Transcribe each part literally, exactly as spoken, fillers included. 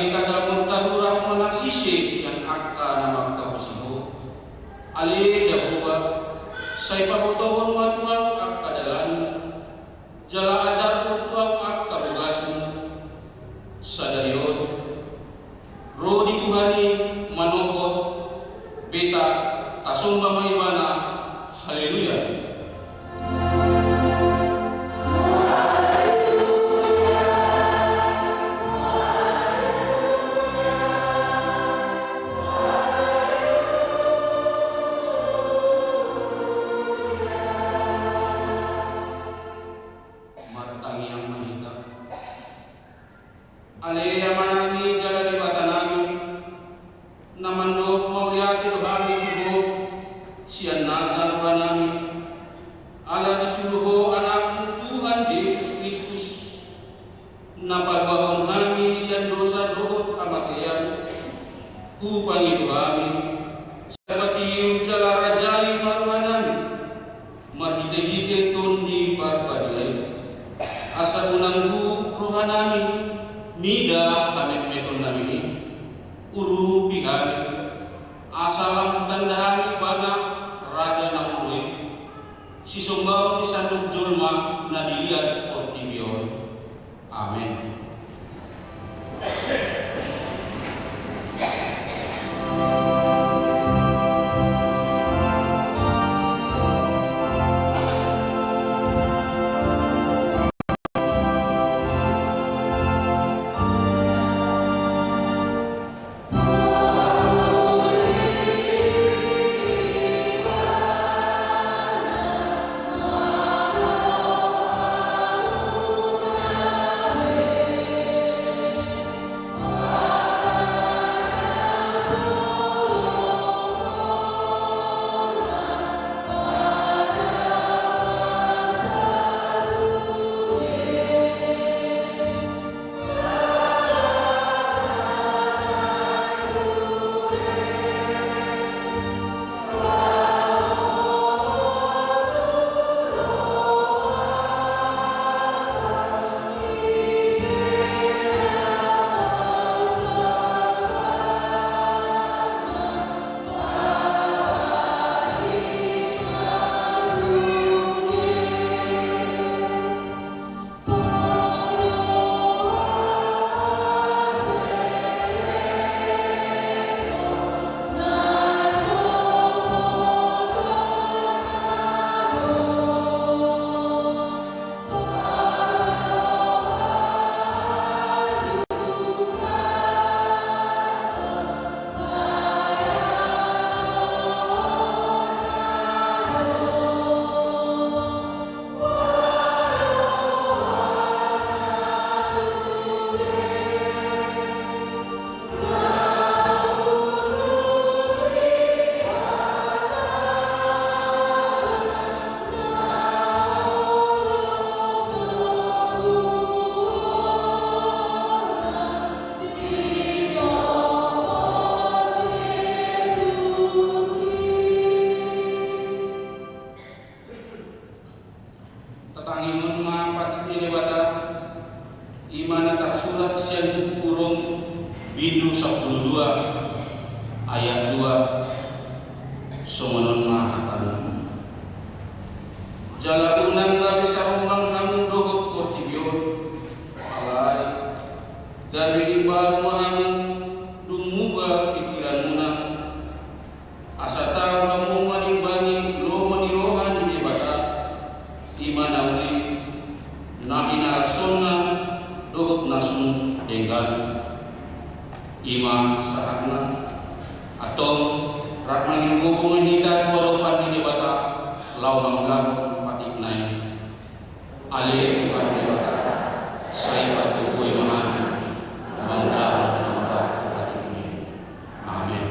Tagamon tadurang ma na ise sian angka na mangkaposi Ho. Ale Jahowa, sai pabotohon ma tu ahu angka dalanMu, jala ajarhon tu ahu angka bogasMu. Sadari on, ro di Tuhan i manopot, beta, tasomba ma Ibana. Haleluya. Martangiang ma hita. Ale Amanami jala Debatanami, na mandok mauliate do hami tu Ho sian nasa rohanami, ala disuru Ho AnakMu Tuhan Jesus Kristus, na paluahon hami sian dosa dohot hamatean. Hupangido hami, sai patiu jala rajai ma rohanami marhitehite Tondi Parbadia i, asa unang guk rohanami mida hametmetonnami i. Urupi hami, asa lam tanda hami Ibana, Raja na molo i, sisombaon ni sandok jolma na di liat portibi on. Amen. Tatangihon ma patik ni Debata, i ma na tarsurat sian buku Rom, bindu sampulu dua, ayat dua, songon on ma hatana. Jala unang gabe sarumbang hamu dohot portibi on, alai gabe imbaru ma hamu dung muba pingkiranmuna, asa tau hamu manimbangi lomo ni roha ni Debata, i ma na uli, na hinarashonna dohot na sun denggan. I ma sahatna. Antong, rap mangido gogo ma hita tu adopan ni Debata, laho mangulahon patikna i. Ale Tuhan Debata, sai pargogoi ma hami mangulahon na mambahen patikmi. Amen.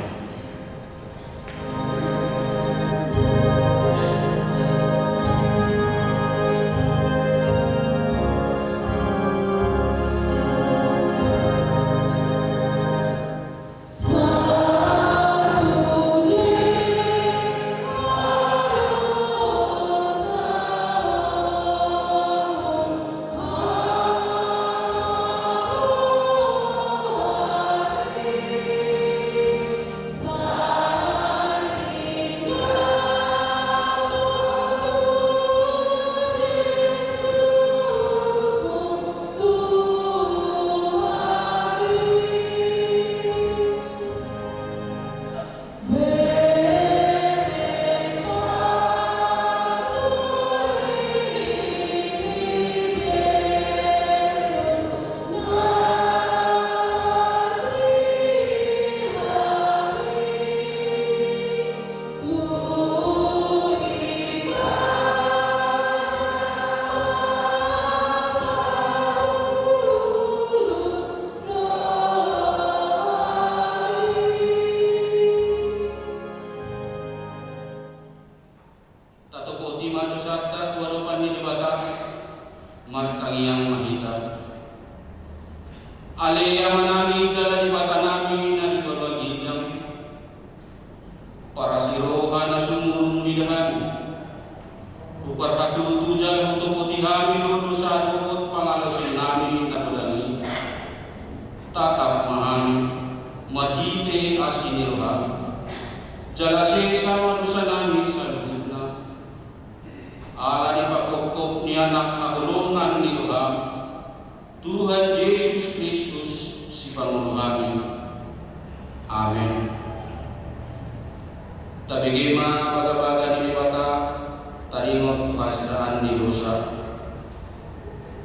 nami jala Debatanami na di banua ginjang, parasi roha na sumurung mida hami. Huparhatutu jala hutopoti hami do dosa dohot pangalaosionnami na godang i. Tatap ma hami marhite asi ni roham, jala sesa ma dosanami saluhutna, ala ni panghophop ni Anak haholongan ni roham, Tuhan Jesus Kristus, Sipangolu hami. Amen. Tabege ma bagabaga ni Debata, taringot tu hasesaan ni dosa.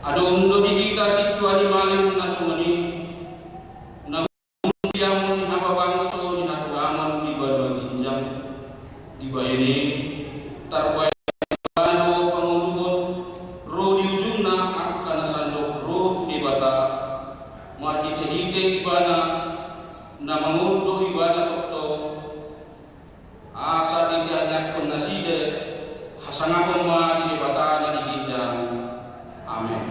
Adong do di hita sintua ni malim na songon i, na siamun hababangso ni haturangon di banua ginjang. Dibahen i, tarbahen ibana do pangoluhon, ro di ujungna angka na sandok ro tu Debata, marhitehite ibana, na mangondo ibana tongtong, asa ditangiangkon nasida, hasangapon ma di Debata na di ginjang. Amen.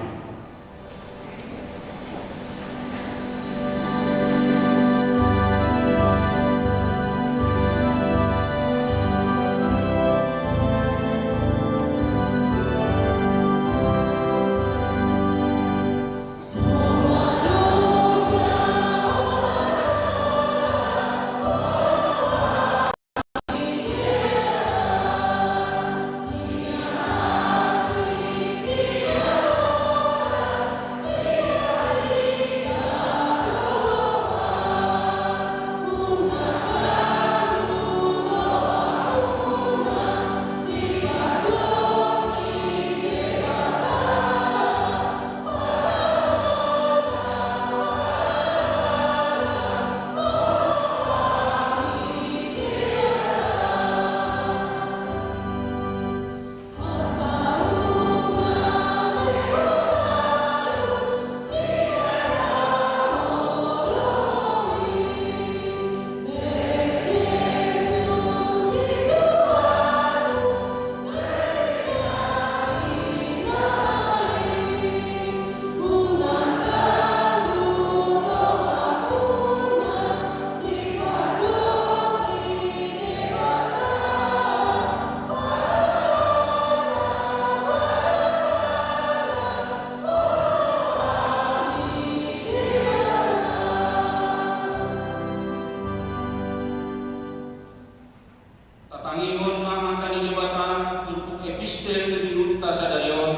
Tatangihon ma hata ni Debata turpuk epistel tu dirinta sadari on,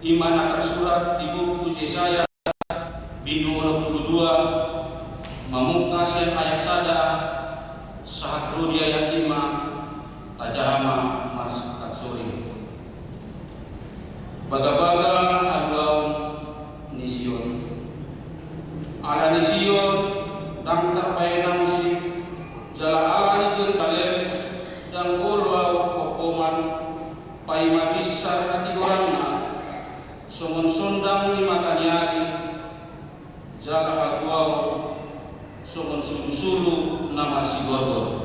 i ma na tarsurat di buku Jesaya, bindu onom pulu dua, mamungka sian ayat sada, sahat ro di ayat lima, tajaha ma marsipansori. Bagabaga haluaon ni Sion. Ala ni Sion, ndang tarbahen na musik, jala ala ni Jerusalem, ndang olo ahu homhoman, paima binsar hatigoranna, songon sondang ni mata ni ari, jala haluaon, songon sulusulu na marsigorgor.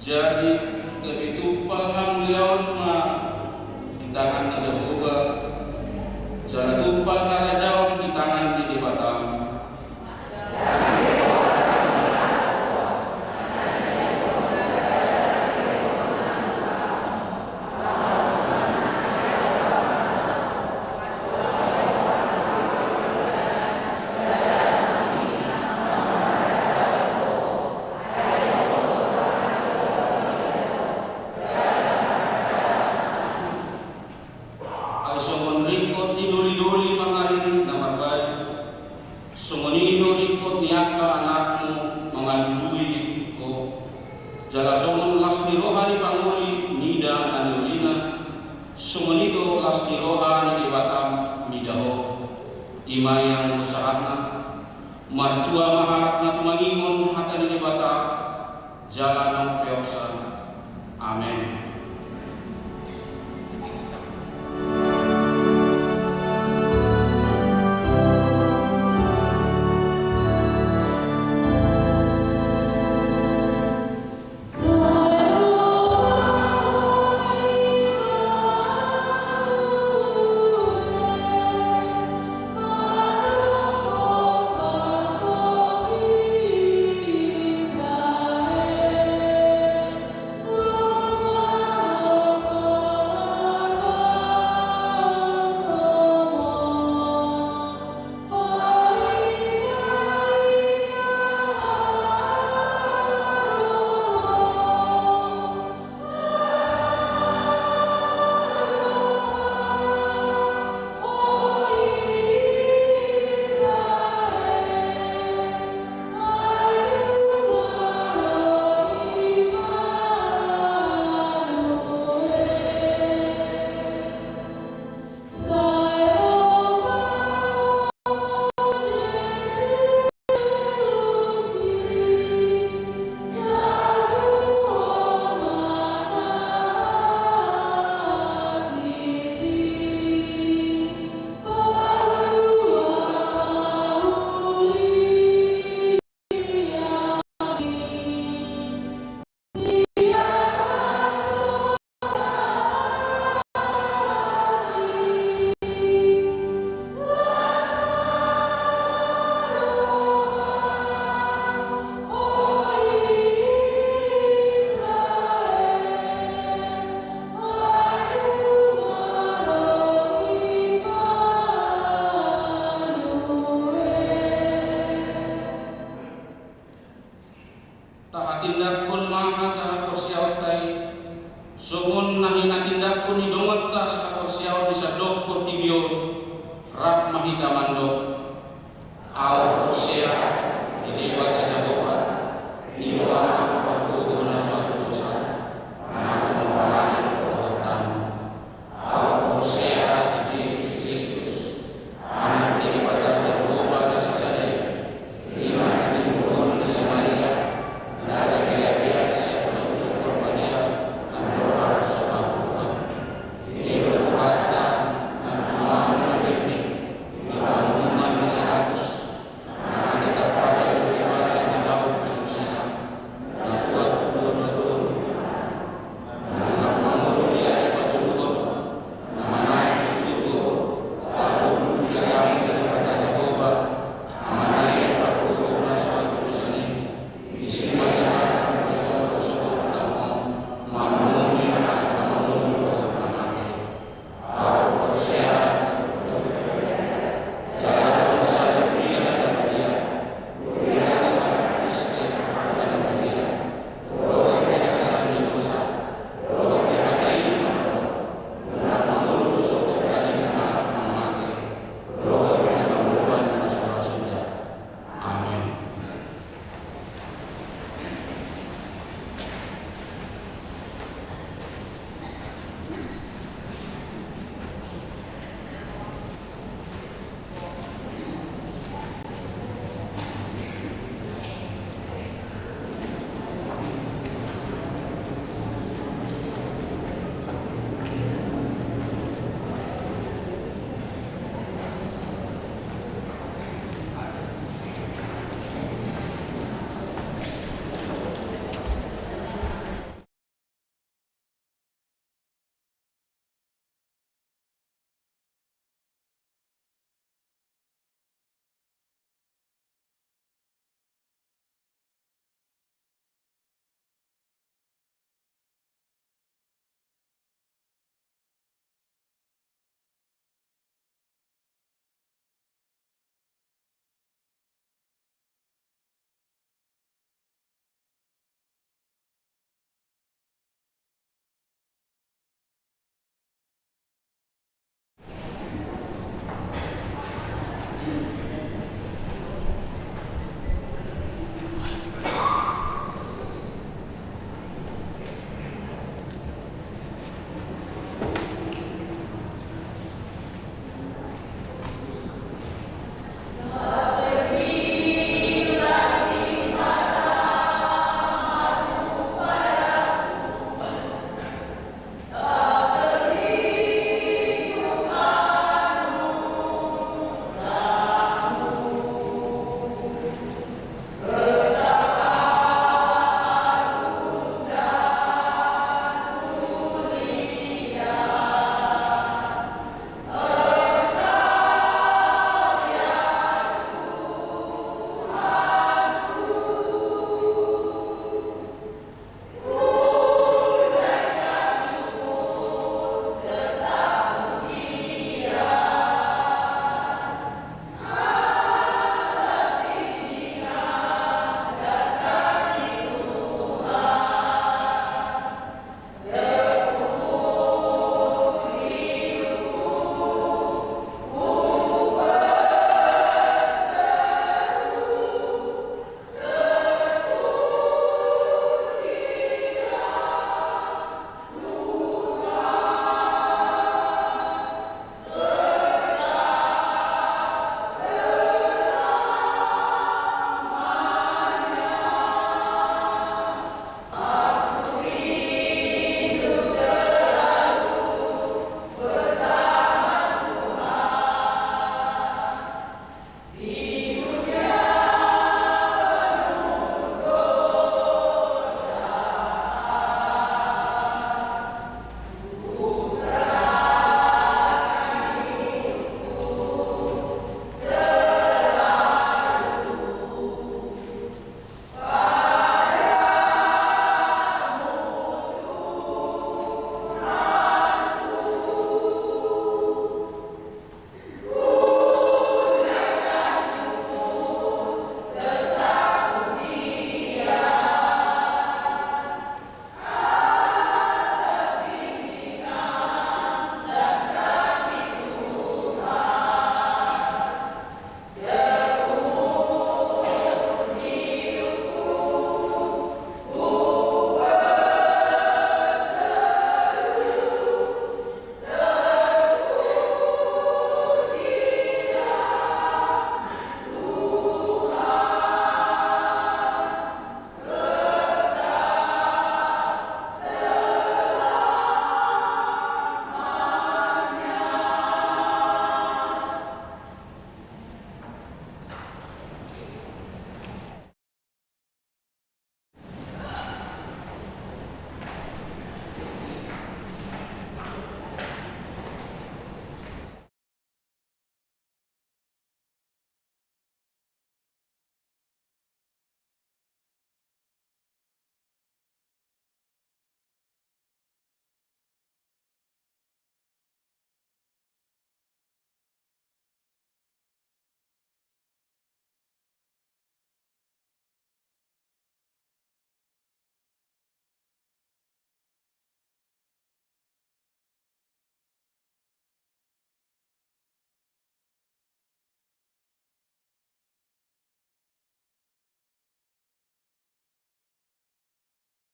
Jadi, gabe tumpal hamuliaon ma di tangan ni Jahowa, jala tumpal harajaon di tangan ni Debatam. Ai songon ringkot ni dolidoli mangaririt na marbayu, songon i do ringkot ni angka anakmu mangalului ho. Jala songon las ni roha ni pangoli mida na niolina, songon i do las ni roha ni Debatam mida ho. I ma i anggo sahatna. Martua ma halak na tumangihon hata ni Debata, jala na umpeopsa. Amen.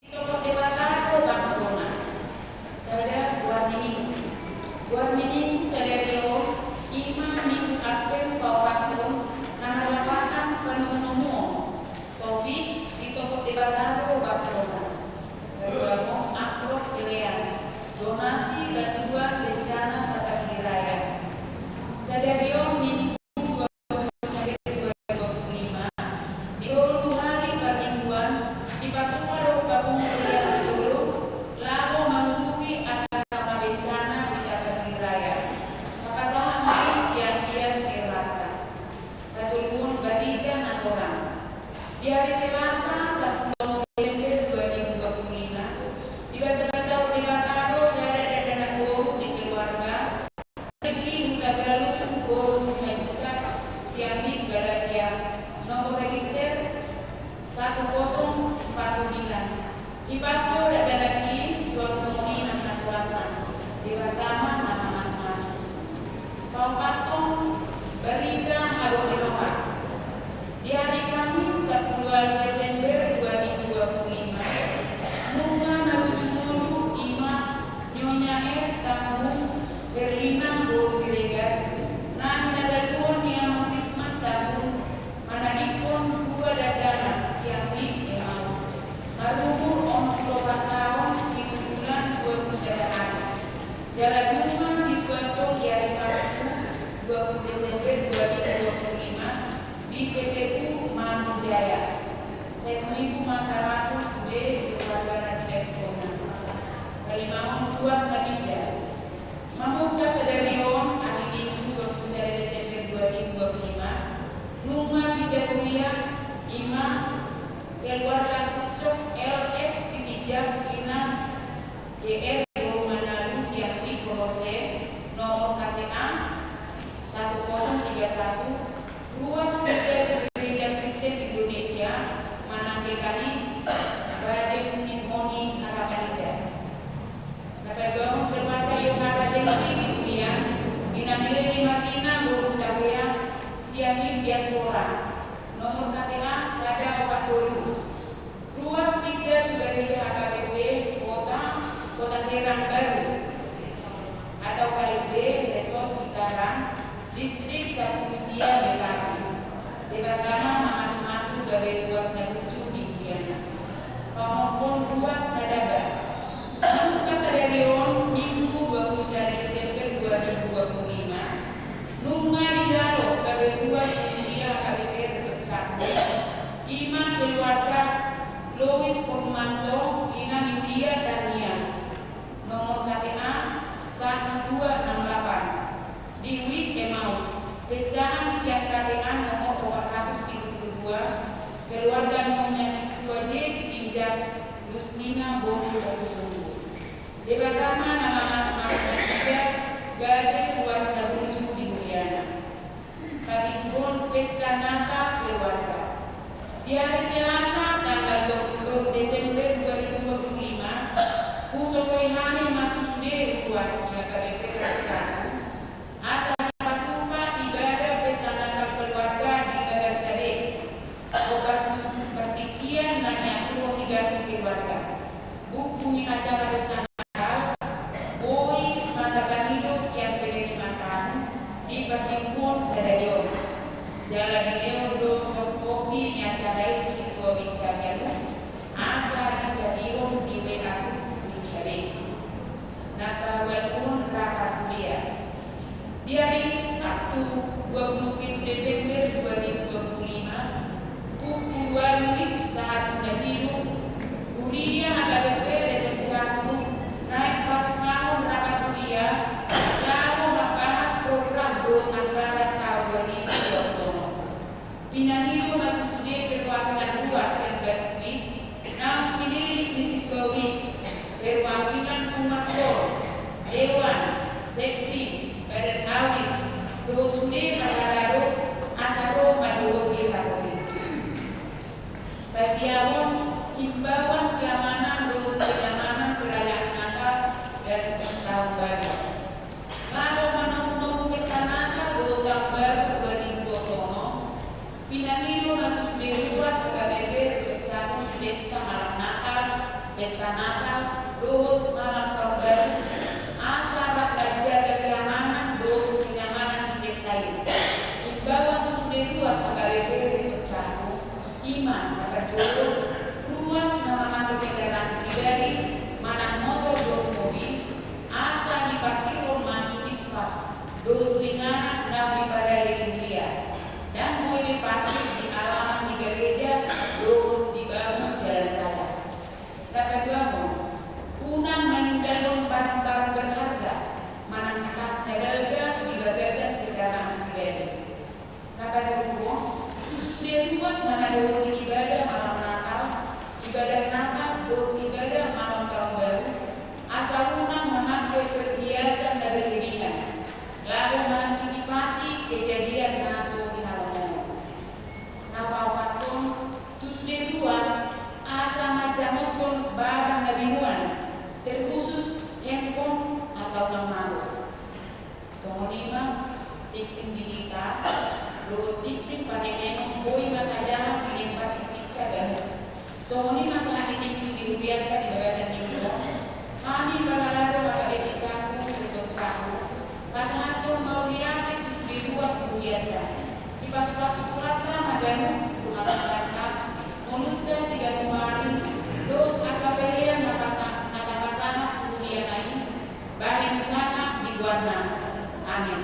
Ditopot Debata do bangsona. Sada, goar ni Minggu. Goar ni Minggu sadari on i ma Minggu Adven paopathon na marlapatan panomunomuon. Topik: Ditopot Debata do bangsona. Paduahon, amplop pelean, donasi bantuan bencana Tagak Liraya. Sadari on Minggu dua puluh Desember dua ribu dua puluh lima, di tolu hali parmingguan dipatupa dohot papungu pelean di jolo laho mangurupi angka na bencana di Tagak Liraya. Tapasahat ma i sian bias keluarga. Patoluhon, barita na solang. Di ari Selasa sampulu onom Desember dua ribu dua puluh lima, dibasabasahon Debata do sada dakdanak boru di keluarga, Riki Hutagalung boru Simanjuntak, Sianggit Galatia, nomor register satu kosong empat sembilan. Hipas do dakdanak i, suang songon i nang natolasna. Debata ma na mamasumasu. Paopathon, barita adong ni roha. Di ari Kamis sampulu ualu Desember dua ribu dua puluh lima, nunga maruju ngolu i ma Nyonya R. Tambun Herlina boru Siregar, na hinabaluhon ni amang Risman Tambun, manadingkon dua dakdanak Sianggit Emmaus, marumur onom pulu opat taon, pitu bulan, dua pulu sada ari. Jala nunga disuanhon di ari Sabtu dua pulu Desember dua ribu dua puluh lima di T P U Manunjaya. Sai minggu ma tarapul sude keluarga na pinadingkonna. Palimahon, ruas na pinda. Mamungka sadari on, ari Minggu dua pulu sada Desember dua ribu dua puluh lima, nunga pinda huria i ma keluarga Pucok L F Sitinjak, Inang D R boru Manalu, Sianggit Kolose, nomor K T A satu kosong tiga satu, ruas pinda tu Gereja Kristen Indonesia manang G K I Bajeng Simoni Harapan Indah. Na paduahon, keluarga Yohana Hengki Siburian, Inang Leni Martina boru Hutapea, Sianggit Diaspora, nomor K T A sada opat tolu. Ruas pinda tu Gereja H K B P Kota, Kota Serang Baru atau K S B Resort Cikarang, Distrik Sampulu Sia, Bekasi. Debata ma mamasumasu gabe ruas na burju di huriana. Paonomhon, ruas na daba. Mamungka sadari on, Minggu dua pulu sada Desember dua ribu dua pulu lima, nunga dijalo gabe ruas di huria H K B P Resort Cakung, i ma keluarga Lois Formanto, Inang India Tania, nomor K T A satu dua enam delapan. Di Wik Emmaus, pecahan sian K T A nomor opat ratus pitu pulu dua, keluarga Nyonya Situa J Sitinjak, Justina boru Ompu Sunggu. Debata ma na mamasumasu nasida gabe ruas na burju di huriana. Papitu on, pesta Natal keluarga. Di ari Selasa tanggal dua pulu tolu Desember dua ribu dua pulu lima, husosoi hami ma tu sude ruas ni H K B P Resort Cakung, asa dipatupa ibadah pesta Natal keluarga di bagas gabe. Obat khusus partingkian na niaturhon di ganup keluarga. Buku ni acara pesta Natal boi ma tapangido sian pelean ni matamu di parmingguon sadari on. Jala dilehon do soft copy ni acara i tu Situa Wik ganup, asa disadiahon di W A grup ni ganup. Na paualuhon, rapat huria. Di ari Sabtu dua pulu pitu Desember dua ribu dua pulu lima, pukul ualu WIB sahat tu na sidung, huria H K B P Resort Cakung naeng patumahon rapat huria laho mambahas program dohot anggaran taon dua ribu dua pulu onom. Pinangido ma tu sude perwakilan ruas sian ganup i, naung pinillit ni Situa Wik, perwakilan umat, dewan, seksi, badan audit, dohot sude parhalado, asa ro mandohoti rapat i. Pasiahon himbauan keamanan dohot kenyamanan perayaan Natal dan Tahun Baru. Laho manomunomu pesta Natal dohot Tahun Baru dua ribu dua puluh onom, pinangido ma tu sude ruas H K B P Resort Cakung pesta malam Natal, Natal dohot malam tahun baru, asa rap manjaga keamanan dohot kenyamanan di pesta i. Imbauan tu sude ruas angka bere, songon i ma na parjolo, ruas na mamake kendaraan pribadi manang motor dohot mobil, asa diparkirhon ma tu dispar dohot tu inganan naung dipadalani di huria. Ndang boi be parkir di alaman ni gareja dohot di bangun jalan raya. Na paduahon, unang maninggalhon barang-barang berharga manang tas na balga di bagasan kendaraan pribadi. Na patoluhon, tu sude ruas na mandohoti ibadah malam Natal, ibadah Natal dohot ibadah malam tahun baru, asa unang mamake perhiasan na berlebihan laho mangantisipasi kejadian na so hinalomohon. Na paopathon, tu sude ruas asa manjamothon barang na binoan, terkhusus handphone, asa unang malo. Songon i ma tingting di hita dohot tingting panemenon boi ma tajaha di lembar tingtingta ganup. Songon i ma sahat ni tingting di hurianta di bagasan minggu on. Hami parhalado, angka bere, jabu, songon i ma pasahathon mauliate tu sude ruas di hurianta. Dipasupasu Tuhanta ma ganup rumah tangganta, ngolunta siganup ari, dohot angka pelean na pasa-, na tapasahat tu huriana i, bahen sangap di goarna. Amen.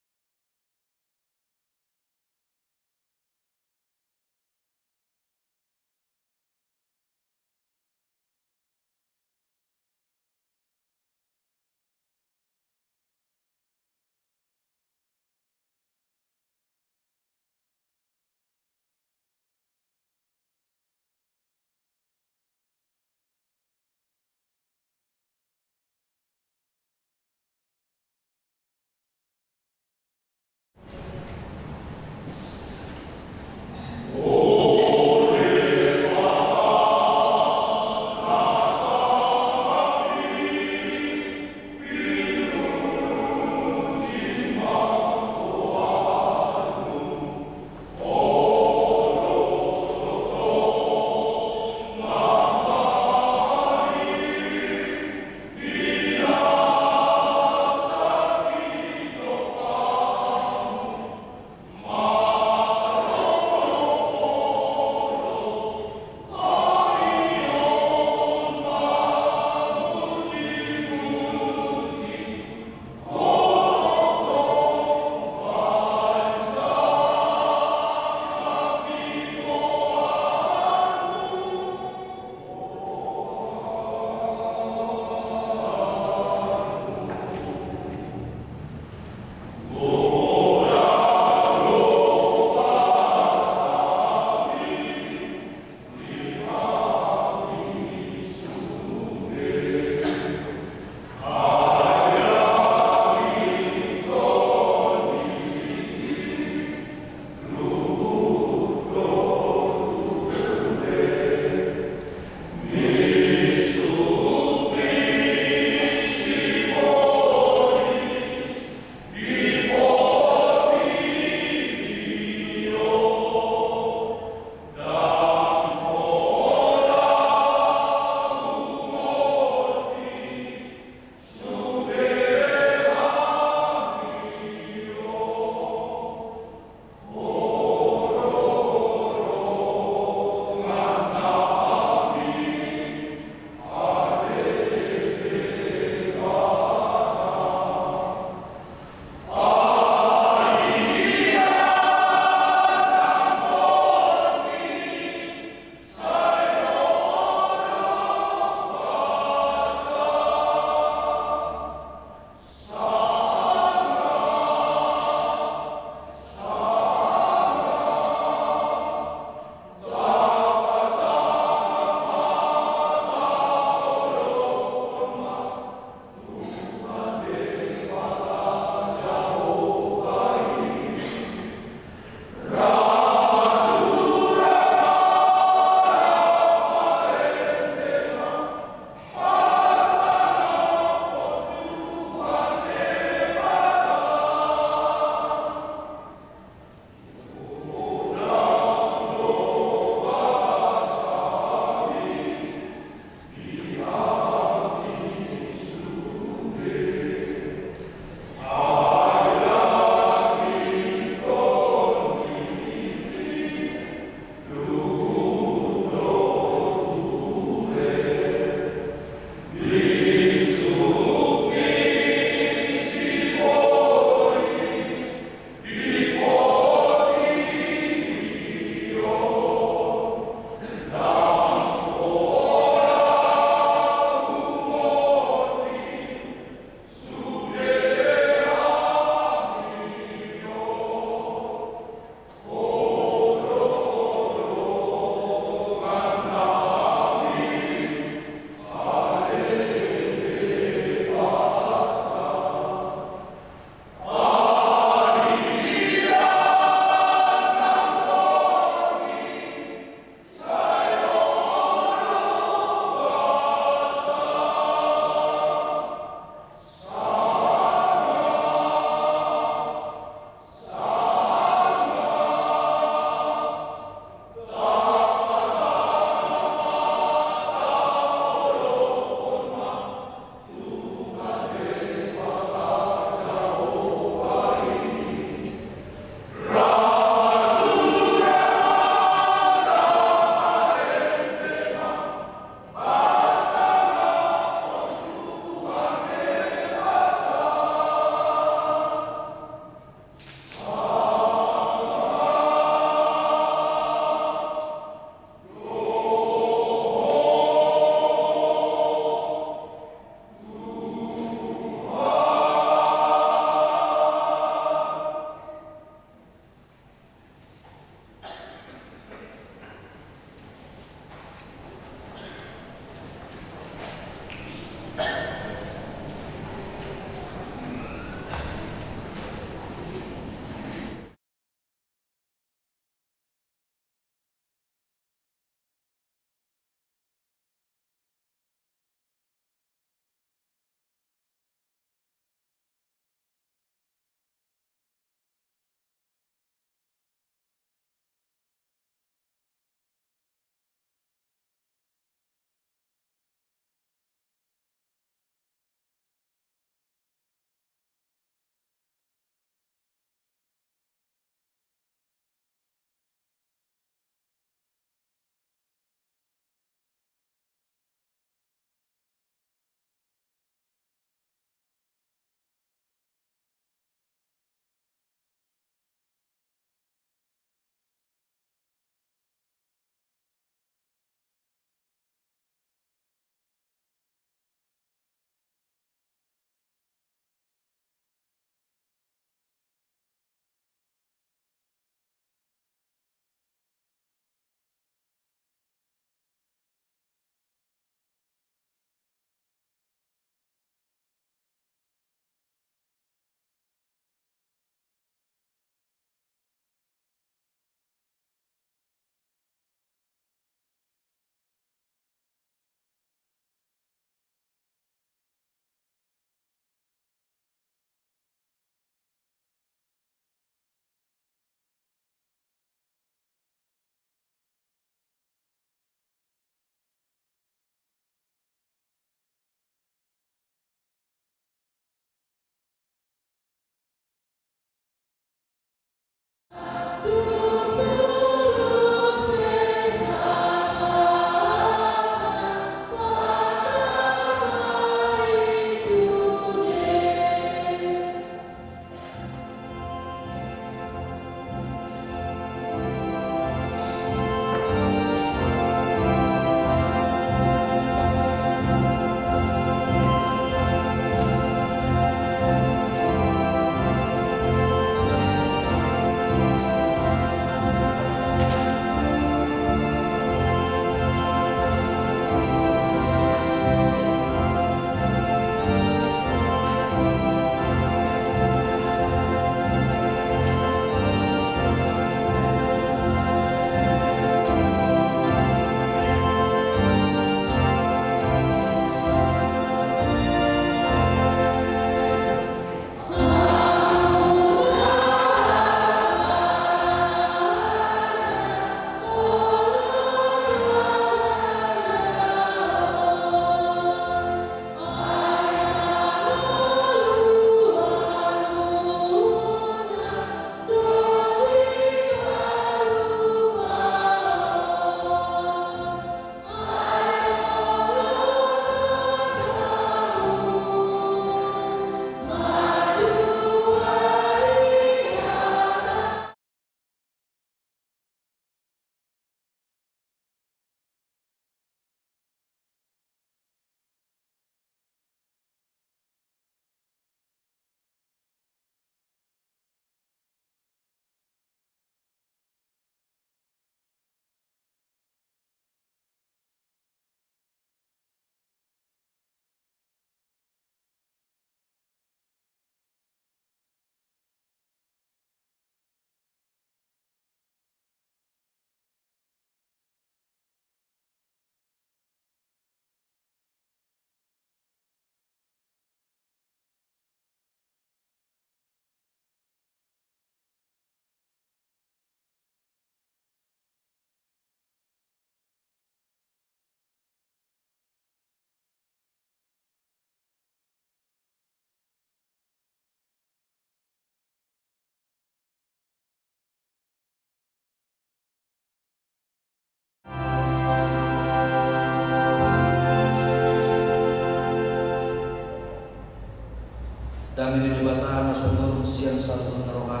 sian saluhut na roha,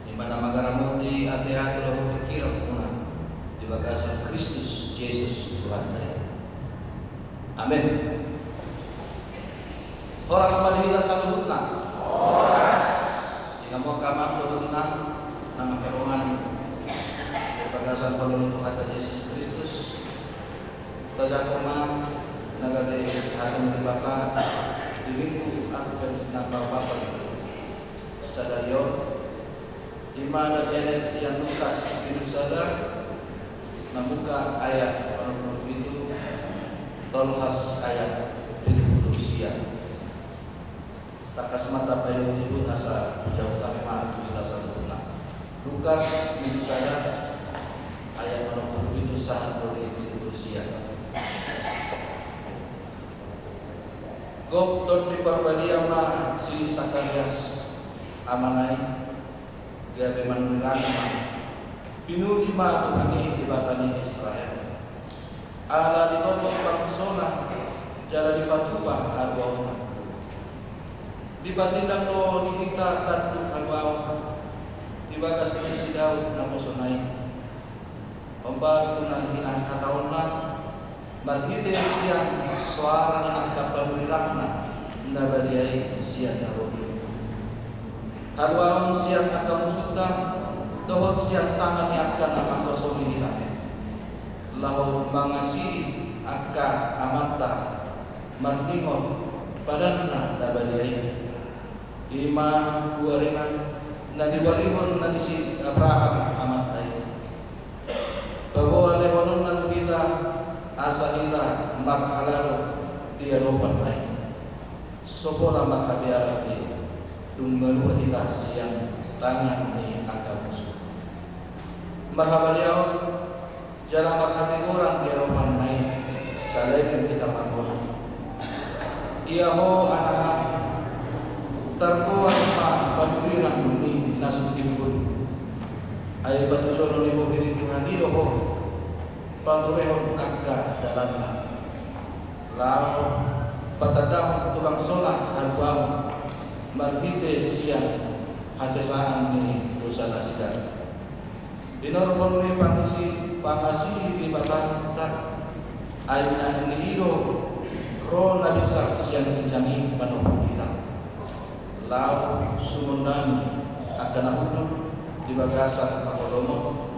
i ma na mangaramoti ateate dohot pingkiranmuna di bagasan Kristus Jesus Tuhanta i. Amen. Horas ma di hita saluhutna. Di hamu angka amang dohot inang na mangkarongan di bagasan holong ni Tuhanta Jesus Kristus. Tajangkon ma na gabe hata ni Debata di Minggu Advent na paopathon sadari on, i ma na dianet sian Lukas bindu sada, mambuka ayat onom pulu pitu, tolhas ayat pitu pulu sia. Tangkas ma tapaihut-ihut asa dijawab hami ma tu hita saluhutna. Lukas bindu sada, ayat onom pulu pitu sahat tu di pitu pulu sia. Gok Tondi Parbadia ma si Sakarias amana i, gabe manurirang ma: Pinuji ma Tuhan i, Debata ni Israel. Ala ditopot bangsona jala dipatupa haluaonna. Dipatindang do di hita tanduk haluaon di bagas ni si Daud naposona i. Hombar tu na hinahataonna marhite sian soara ni angka panurirangna na badia i sian na ro di lombu. Haluaon sian angka musunta dohot sian tangan ni angka na mangkosongi hita, laho mangasii angka amanta marningot padanna na badia i. I ma uarina na niuarihon na ni si Abraham amanta i. Paboa lehononna tu hita asa hita marhalado di adopanna i. So pola marhabearan be dung malua hita sian tangan ni angka musu. Marhabadiaon jala marhatigoran di adopanna i, saleleng hita mardomu. Ia ho anaha, targoan ma panurirang ni na sumbimbul. Ai patujonon ni bohi ni Tuhan i do ho paturehon angka dalanna, laho patandahon tu bangsona haluaon marhite sian hasesaan ni dosa nasida. Dinorhon ni pangasi, pangasi ni Debatanta, ai nang ni i do ro na binsar sian ginjang i manompuk hita, laho sumondani angka na hundul di bagasan parholomon,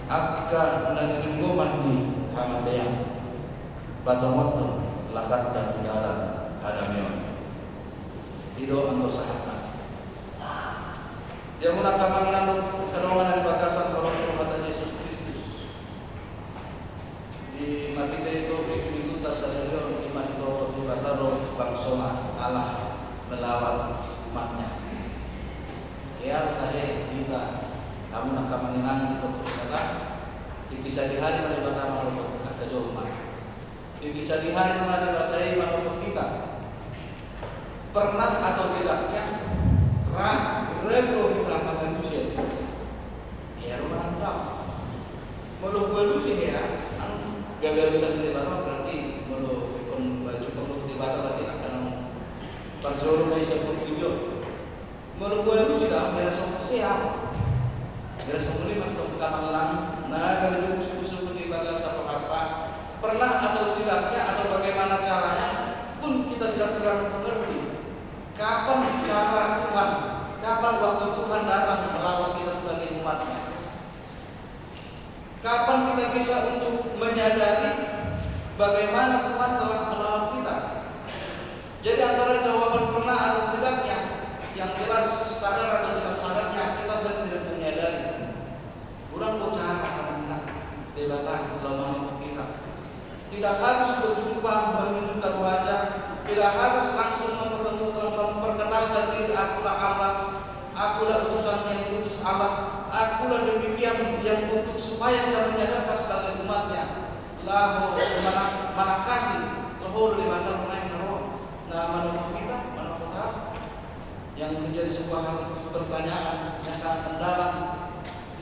angka na nilinggoman ni hamatean, patongothon langkanta tu dalan hadameon. I do anggo sahatna. Di hamuna angka amang inang dohot haha dongan na di bagasan holong ni Tuhanta Jesus Kristus, di marhite topik minggunta sadari on, i ma ditohot Debata do bangsona, Allah melawat umatnya. Ia tahe hita, hamuna angka amang inang, di topik Debata, di kisah di hari ma Debata manopot angka jolma. Di kisah di hari ma Debata i manopot hita. Pernah atau tidaknya, ra, ra do hita mangalusi. Ia ro manang ndang. Molo hualusi hea, nang gabe alusan ni Debata, berarti molo ingkon mangalusi Debata berarti angka na parjolo na i saportibi on. Molo hualusi do, hea so hasea. Hea so muli ma tong kamangan na gabe tubusubusu di bagasan rohanta. Pernah atau tidaknya atau bagaimana caranya pun kita tidak terlalu mengerti kapan cara Tuhan, kapan waktu Tuhan datang melawat kita sebagai umatnya. Kapan kita bisa untuk menyadari bagaimana Tuhan telah melawat kita? Jadi antara jawaban pernah atau tidaknya, yang jelas sadar atau tidak sadarnya, kita sering tidak menyadari. Kurang usaha karena Debata telah melawat kita. Tidak harus berjumpa, menunjukkan wajah, tidak harus langsung mempertemukan, memperkenalkan diri, "Akulah Allah, akulah utusan yang diutus Allah, akulah demikian yang untuk supaya kita menyadarkan sebagai umatnya." Laho mana-, manangkasi toho Debata, naeng ro na manopot hita, manopot hita. Yang menjadi sebuah hal pertanyaan yang sangat mendalam,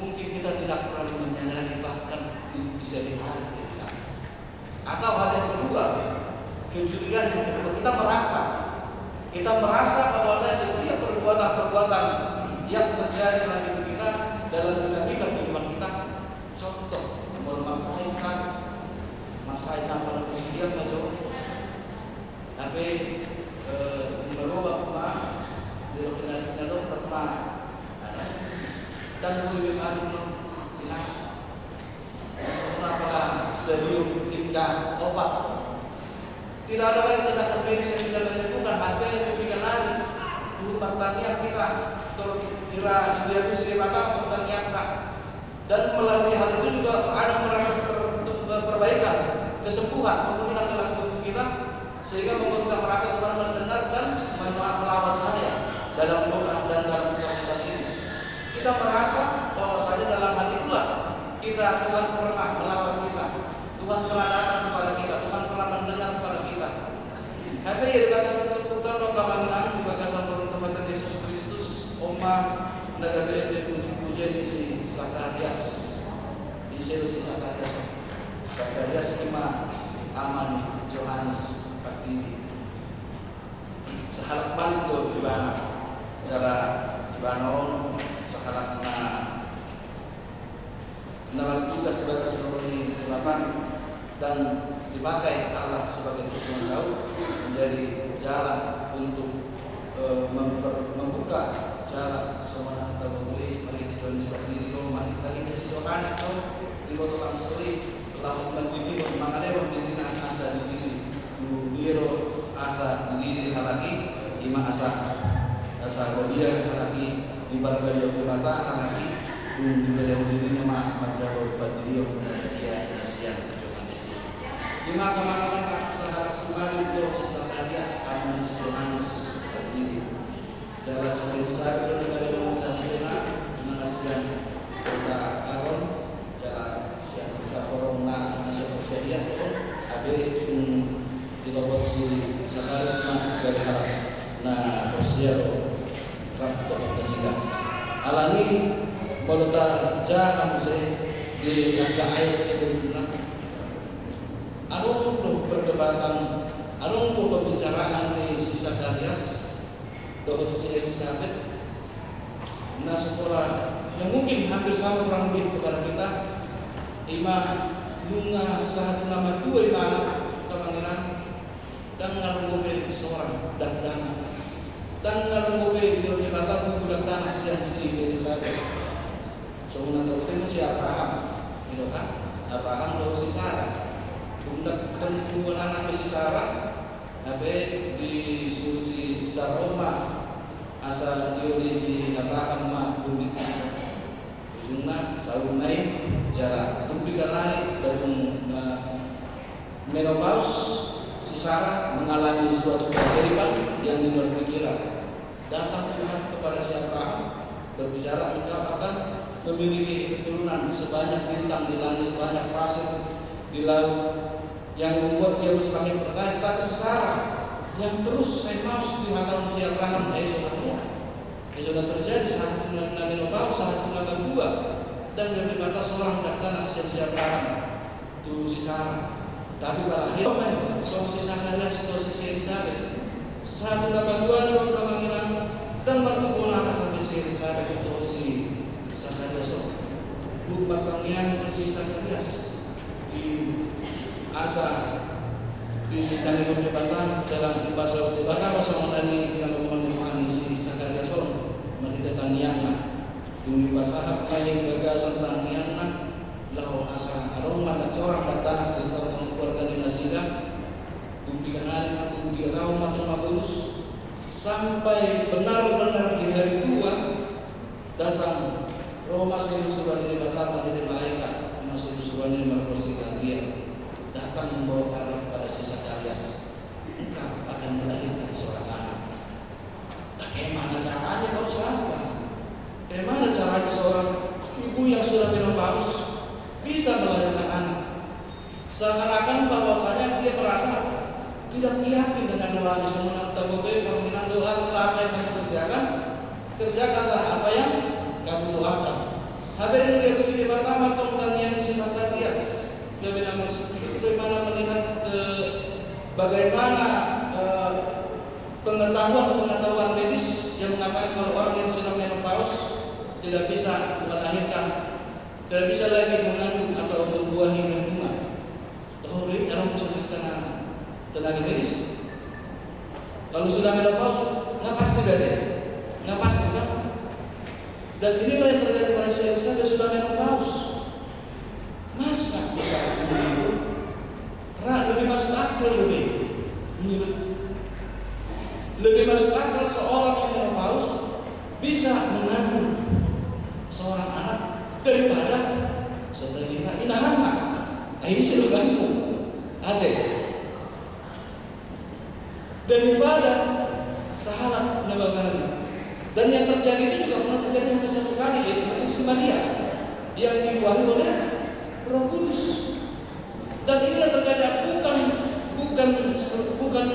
mungkin kita tidak terlalu menyadari bahkan di, bisa di hari kita. Atau hal yang kedua, kecurigaan yang kedua, kita merasa Kita merasa bahwasanya setiap perbuatan-perbuatan yang terjadi dalam hidup kita, dalam dinamika kehidupan kita, contoh, molo marsahit hita, marsahit na pada posisi dia nggak jauh. Tapi, eh, merubah ma, di waktu na, na dokter ma, ada. Dan lebih anu, nah, Apakah stadium tingkat opat? Tidak ada lagi tindakan medis yang bisa dilakukan. Hanya itu pilihan lain. Dulu pertanian kita, terus kira dia itu sendiri apa pertanian, Pak. Dan melalui hal itu juga ada merasa ter-, ter-, perbaikan, kesembuhan, pemulihan dalam tubuh kita. Sehingga membuat kita merasa Tuhan mendengar dan men-, melawat saya dalam doa dan dalam kesakitan ini. Kita merasa bahwasanya dalam hal itulah kita, Tuhan pernah melawat kita, Tuhan pernah datang kepada kita, Tuhan pernah mendengar kepada kita. Hata ya di bagasan Tuhan, Tuhan, di bagasan Tuhan Yesus Kristus, on ma na gabe ende puji-pujian ni si Sakarias. Ise do si Sakarias? Sakarias ima ama ni Johannes Pardidi. Sahalak malim do ibana, jala ibana on sahalak na, na martugas di bagas ro ni Tuhan, dan dipakai Allah sebagai tukang daun, menjadi jalan untuk, eh, memper-, membuka jalan. Songon na taboto i, marhite Johannes Pardidi do, marhite si Johannes do, diboto langsung i, laho mandidihon, mangalehon dirina asa dilili. Tu dia do asa dilili halak i? Ima asa, asa badia halak i, diparbadia Debata halak i, dung dilehon dirina ma manjalo pandidion na badia na sian Johannes i. Ima angka amang inang, sahalak simalim do si Sakarias, ama ni si Johannes Pardidi. Jala si Elisabet do na gabe dongan sahitena, ima na sian kota Aron, jala sian kota Aron na, na sian porsea i do, hape, mm, ditopot si Sakarias ma gabe halak na porsea do rap topot nasida. Alani, molo tajaha muse di angka ayat sebelumna, adong do perdebatan, adong do pembicaraan ni si Sakarias dohot si Elisabet, na so pola, yang mungkin hampir sama kurang lebih kepada kita, ima nunga sahat na matua ibana, angka amang inang, ndang nunga ro be seorang dakdanak. Ndang nunga ro be didok Debata tubu dakdanak sian si Elisabet. Songon na taboto i ma si Abraham, i do kan? Abraham dohot si Sara. Dung ndang, dung nunga anak be si Sara, hape disuru si Sara on ma asa dioloi si Abraham ma punditna. Ujungna saurna i jala dung piga nai, dung, eh, menopause si Sara, mengalami suatu keajaiban yang di luar pikiran. Datang Tuhan kepada si Abraham, berbicara, "Engkau akan memiliki keturunan sebanyak bintang di langit, sebanyak pasir di laut." Yang membuat dia semakin percaya. Tapi si Sara yang terus menopause di hata ni si Abraham, eh, saudara, ya. Eh, sudah terjadi sahat na, na menopause, sahat na matua. Ndang gabe Debata seorang dakdanak sian si Abraham tu si Sara. Tapi pada akhirna, songon si Sakarias dohot si Elisabet, sahat na matua do angka amang inang, ndang martubu anak hape si Elisabet dohot si Sakarias on. Dung martangiang si Sakarias, di asa ditangihon Debata, jala dipasaut Debata ma songon na nidok ni Tuhan i si Sakarias on, marhite tangiangna. Dung dipasahat ma i bagasan tangiangna, laho asa adong ma seorang dakdanak di tongatonga keluarga ni nasida. Dung piga nai ma, dung piga taon ma tong mabolus, sampai benar-benar di hari tua, datang, ro ma surusuruan ni Debata marhite malaikat, ima surusuruan ni margonsi Gabriel, datang membawa kabar kepada si Sakarias, "Engkau akan melahirkan seorang anak." Bagaimana caranya kau sangka? Bagaimana caranya seorang ibu yang sudah menopause bisa melahirkan anak? Seakan-akan bahwasanya dia merasa tidak yakin dengan doanya. Songon na taboto i, permainan doa, doa apa yang kamu kerjakan, kerjakanlah apa yang kamu doakan. Hape dung dialusi Debata ma tong tangiang ni si Sakarias, gabe na marsungkun, bagaimana melihat, eh, bagaimana, eh, Pengetahuan-pengetahuan medis yang mengatakan kalau orang yang sedang menopause tidak bisa melahirkan, tidak bisa lagi mengandung atau membuahi kandungan. Tahu deh, orang bisa tenaga, tenaga medis. Kalau sudah menopause, nggak pasti berarti, nggak pasti kan? Dan inilah yang terjadi pada si Elizabeth, sudah menopause. Masa bisa mengandung? Ra, lebih masuk akal lebih. Menurut, lebih masuk akal seorang yang menopause bisa mengandung seorang anak daripada setelah inahanna. Ai, isi lo ganggu. Ate. Daripada sahalak na mangari. Dan yang terjadi itu juga pernah terjadi hampir satu kali, yaitu si Maria yang dibuahi oleh Roh Kudus. Dan ini yang terjadi bukan, bukan, bukan,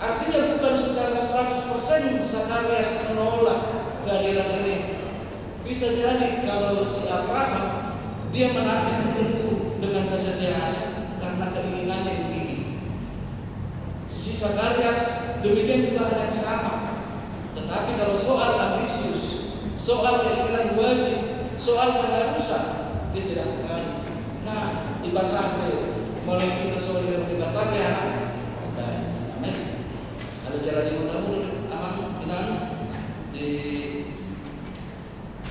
artinya bukan secara seratus persen Zakarias menolak kehadiran ini. Bisa jadi kalau si Abraham, dia menanti menunggu dengan kesetiaannya karena keinginannya yang tinggi. Si Zakarias demikian juga hal yang sama. Tetapi kalau soal ambisius, soal keinginan wajib, soal keharusan, dia tidak terlalu. Nah, di pasal itu, mungkin soal yang kita pakai anak. Baik, amin. Ada jalan yang utama, aman, tenang. Di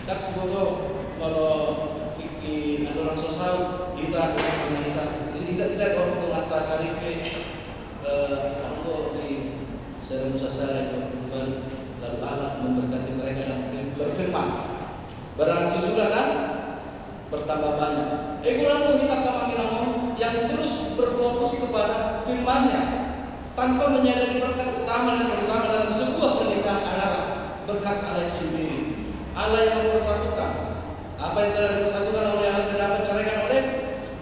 Tak boto, molo i, i, andorang so saut hita, andorang hita, hita, hita, hita, hita, hita, saripe, eh, anggo di Sera Musa Sera, lalu Allah memberkati mereka dan berfirman, beranak cuculah dan bertambah banyak. Eh, kurang tuh hita, amang inang, yang terus berfokus kepada firman-Nya. Tanpa menyadari berkat utama dan terutama dalam sebuah pernikahan adalah berkat Allah itu sendiri. Allah yang mempersatukan. Apa yang telah dipersatukan oleh Allah tidak dapat ceraikan oleh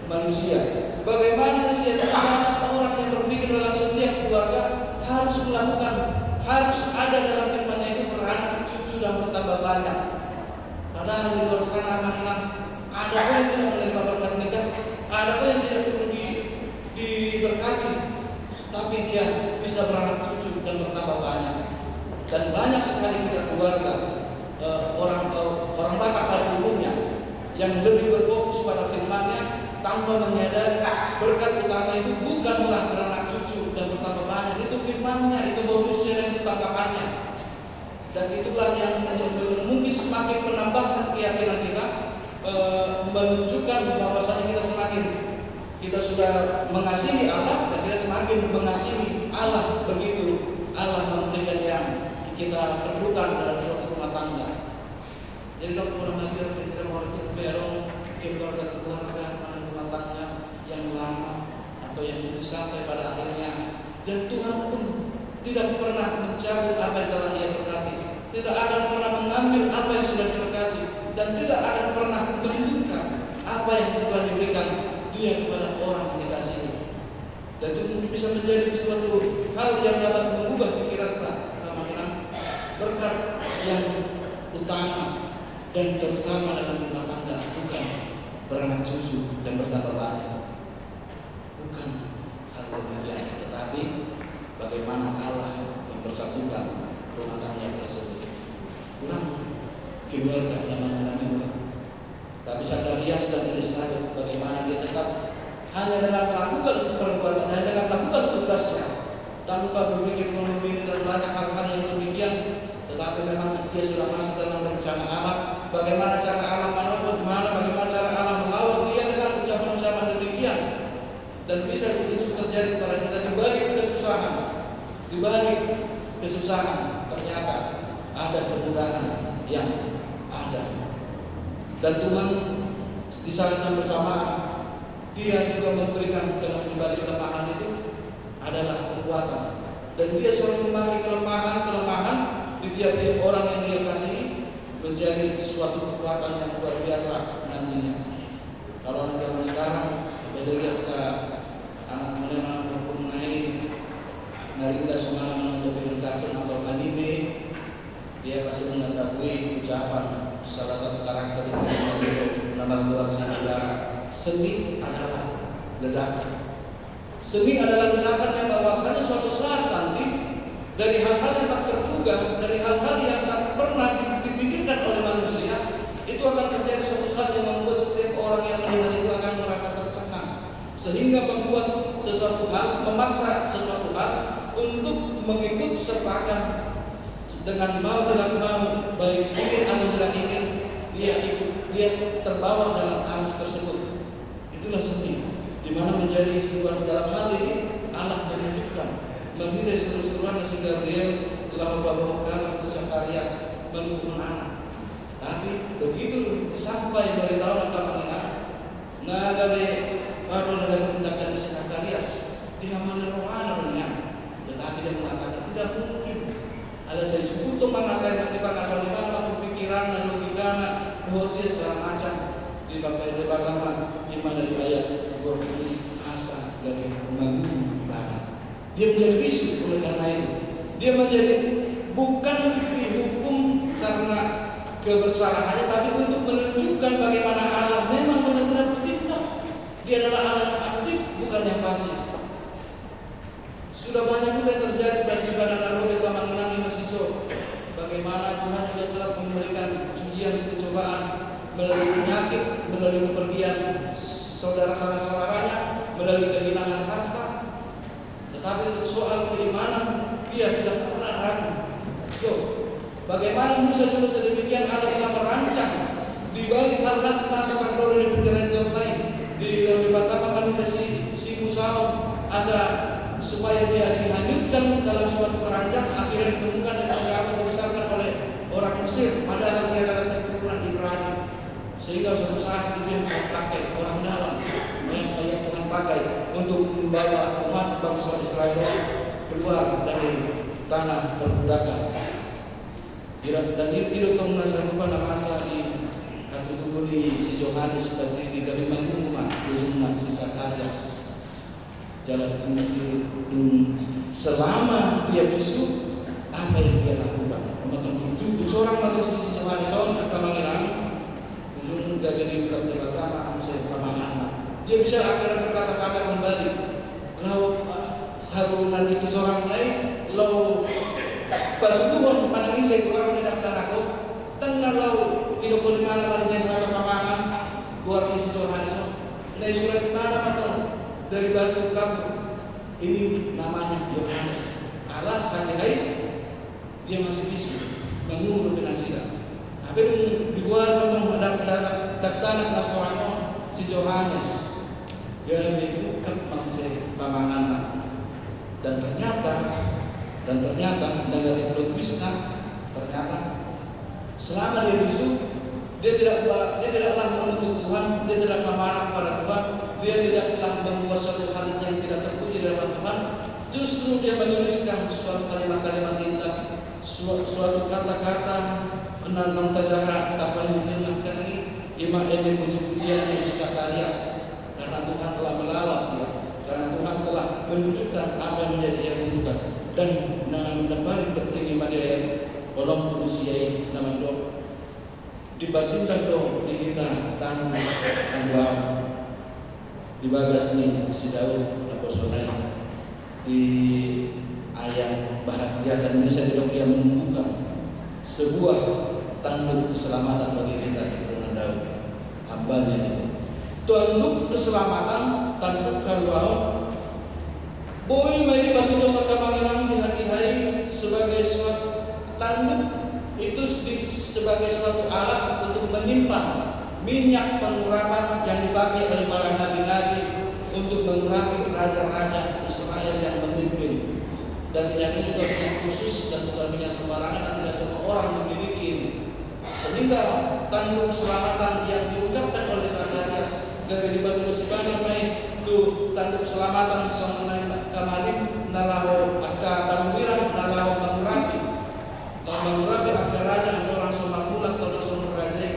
manusia. Bagaimana manusia itu, orang yang berpikir dalam setiap keluarga harus melakukan, harus ada dalam firman-Nya itu beranak cucu dan bertambah banyak. Padahal di luar sana, amang inang, ada pun yang tidak menerima berkat nikah, ada pun yang tidak perlu di, diberkati, tapi dia bisa beranak cucu dan bertambah banyak. Dan banyak sekali kita keluarga, eh, orang, eh, orang Batak pada umumnya yang lebih berfokus pada firman-Nya tanpa menyadari berkat utama itu bukanlah beranak cucu dan bertambah banyak, itu firman-Nya, itu bonusnya dan itu tambahannya. Dan itulah yang men-, men-, mungkin semakin menambahkan keyakinan kita, eh, menunjukkan bahwasanya kita semakin, kita sudah mengasihi Allah, dan kita semakin mengasihi Allah begitu Allah memberikan yang kita perlukan dalam suatu rumah tangga. Jadi, dok, kurang lebih kita mau itu, keluarga-keluarga, rumah tangga yang lama atau yang mungkin sampai pada akhirnya. Dan Tuhan pun tidak pernah mencabut apa yang telah Ia berkati. Tidak akan pernah mengambil apa yang sudah diberkati. Dan tidak akan pernah membuka apa yang telah diberikan Dia kepada orang yang dikasihi. Dan itu mungkin bisa menjadi suatu hal yang dapat mengubah pikiran kita. Karena memang berkat yang utama dan terutama dalam rumah tangga bukan beranak cucu dan bertambah banyak. Bukan hal demikian, tetapi bagaimana Allah mempersatukan rumah tangga tersebut. Kurang keluarga yang mengalami. Tapi Zakarias dan Elizabeth, bagaimana dia tetap hanya dengan melakukan perbuatan, hanya dengan melakukan tugasnya, tanpa berpikir mengenai dan banyak hal-hal yang demikian. Tetapi memang dia sudah masuk dalam rencana Allah. Bagaimana cara Allah menolong, bagaimana, bagaimana cara Allah melawat dia dengan ucapan-ucapan demikian. Dan bisa begitu terjadi kepada kita di balik kesusahan. Di balik kesusahan, ternyata ada kemudahan yang ada. Dan Tuhan di saat yang bersamaan, Dia juga memberikan, dalam di balik kelemahan itu adalah kekuatan. Dan Dia selalu memakai kelemahan-kelemahan di tiap-tiap orang yang Dia kasihi menjadi suatu kekuatan yang luar biasa nantinya. Kalau anak zaman sekarang, beda lihat ke anak muda, anak perempuan, na ringan suka menonton film kartun atau anime, dia pasti mengetahui ucapan salah satu karakter yang, nama keluar, seni adalah ledakan. Seni adalah ledakan yang bahwasanya suatu saat nanti Dari hal-hal yang tak terduga, dari hal-hal yang tak pernah di- dipikirkan oleh manusia, itu akan terjadi suatu saat yang membuat setiap orang yang melihat itu akan merasa tercengang, sehingga membuat sesuatu hal, memaksa sesuatu hal untuk mengikut sertakan dengan mau tidak mau, baik ingin atau tidak ingin, dia ikut, dia terbawa dalam arus tersebut. Itulah seni, di mana menjadi sebuah, dalam hal ini Allah menunjukkan melalui seru-seruan na si Gabriel laho paboahon kabar tu Sakarias manungkuhon anak. Tapi begitu sampai barita on, angka amang inang, na gabe pado, na gabe mundangkan si Sakarias, dihamali rohana do nian. Tetapi dia mengatakan, tidak mungkin. Ala sai suhut do mangasai, tapi pangasai ni mana tu pikiranna, logikana, dohot dia segala macam. Dipaboa Debata ma, di mana di ayat dua puluh, asa gabe mangurupi ibana. Dia menjadi bisu oleh karena itu. Dia menjadi, bukan dihukum karena kebersalahannya, tapi untuk menunjukkan bagaimana Allah memang benar-benar bertindak. Dia adalah Allah yang aktif, bukan yang pasif. Sudah banyak juga yang terjadi bagi ibana na ro di pamanginang i, masih jauh. Bagaimana Tuhan juga telah memberikan ujian, pencobaan, melalui penyakit, melalui kepergian saudara-saudaranya, melalui kehilangan harta. Tetapi untuk soal keimanan, dia tidak pernah ragu. Job. Bagaimana Musa juga sedemikian, Allah telah merancang di balik hal-hal na so tarbahen di pikiran Job lain. Di dalam Debata ma mangido si, si Musa on, asa supaya dia dihanyutkan dalam suatu keranjang, akhirnya ditemukan dan diangkat, dibesarkan oleh orang Mesir, padahal dia adalah keturunan Ibrani. Sehingga suatu saat itu yang Tuhan pakai, orang dalam yang, yang Tuhan pakai untuk membawa umat bangsa Israel keluar dari tanah perbudakan. Ira, dan i-, i do tong na sarupa na masa di hatutubu ni si Johannes, tapi di gabe mangurupi ma ujungna si Sakarias. Jala dung, dung selama dia bisu, apa yang dia lakukan? Mantong tu, tu sorang ma tong si Johannes on, angka amang inang, ujung gabe diungkap Debata ma muse pamanganna. Dia bisa akhirnya berkata-kata kembali. Laho, eh, saru na di sorang nai, laho patuduhon manang ise goarna di dakdanak on, ndang na laho didok ibana manang ise goarna pamangan, goar ni si Johannes on. Na disurat ibana ma tong dari batu kapur, ini namanya Yohanes. Ala hatiha i dia masih bisu, manguru pe nasida. Hape dung digoar ma tong dak-, dak-, dakdanak na sorang on si Johannes, gabe diungkap ma muse pamanganna. Dan ternyata, dan ternyata, dan dari plot twist-na, ternyata selama dia bisu, dia tidak ba-, dia tidaklah menuntut Tuhan, dia tidaklah marah pada Tuhan, dia tidaklah membuat suatu hal yang tidak terpuji di hadapan Tuhan. Justru dia menuliskan suatu kalimat-kalimat indah, sua-, suatu kata-kata na naung tajaha tapaihutihut nangkaning i, ima ende puji-pujian ni si Sakarias. Karena Tuhan telah melawat dia, karena Tuhan telah menunjukkan apa yang menjadi ia butuhkan. Dan na paling penting, ima di ayat onom pulu sia i na mandok, dipartindak do di hita tanduk haluaon. Di bagas ni si Daud, apostel na di ayat bahat dia kan bisa didok ia membuka sebuah tanduk keselamatan bagi kita, keturunan Daud, hambanya itu. Tanduk keselamatan, tanduk haluaon, boi ma i dipatudos angka amang inang di hatiha i sebagai suatu tanduk itu, di-, sebagai suatu alat untuk menyimpan minyak pengurapan yang dipakai oleh para nabi-nabi untuk mengurapi raja-raja Israel yang memimpin. Dan minyak ini juga minyak khusus dan bukan minyak sembarangan, dan tidak semua orang memiliki ini. Sehingga tanduk keselamatan yang diungkapkan oleh Sakarias gabe dipatudos ibana ma i tu tanduk keselamatan songon i ma, angka malim na laho, angka panurirang na laho mangurapi, laho mangurapi angka raja, angka orang so marmulak, angka orang so marraja i.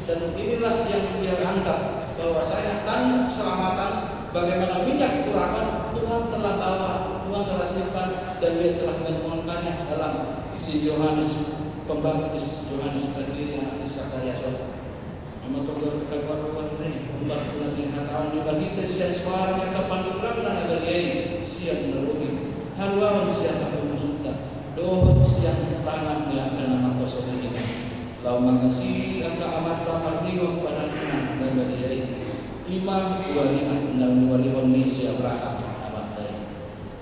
Dan inilah yang dia anggap bahwasanya tanduk keselamatan, bagaimana minyak urapan, Tuhan telah bawa, Tuhan telah simpan, dan Dia telah menuangkannya dalam si Johannes Pembaptis, Johannes Pembaptis, Sakarias on. Ima tong gabe kabar-kabar ni, hombar tu na tinatahon di bagi te sian suara ni angka panurirang na na badia i, sian na lobi, haluaon sian hape musunta. Laho mangasi angka amanta marningot padanna na badia i, i ma huarina na niuarihon ni si Abraham amanta i.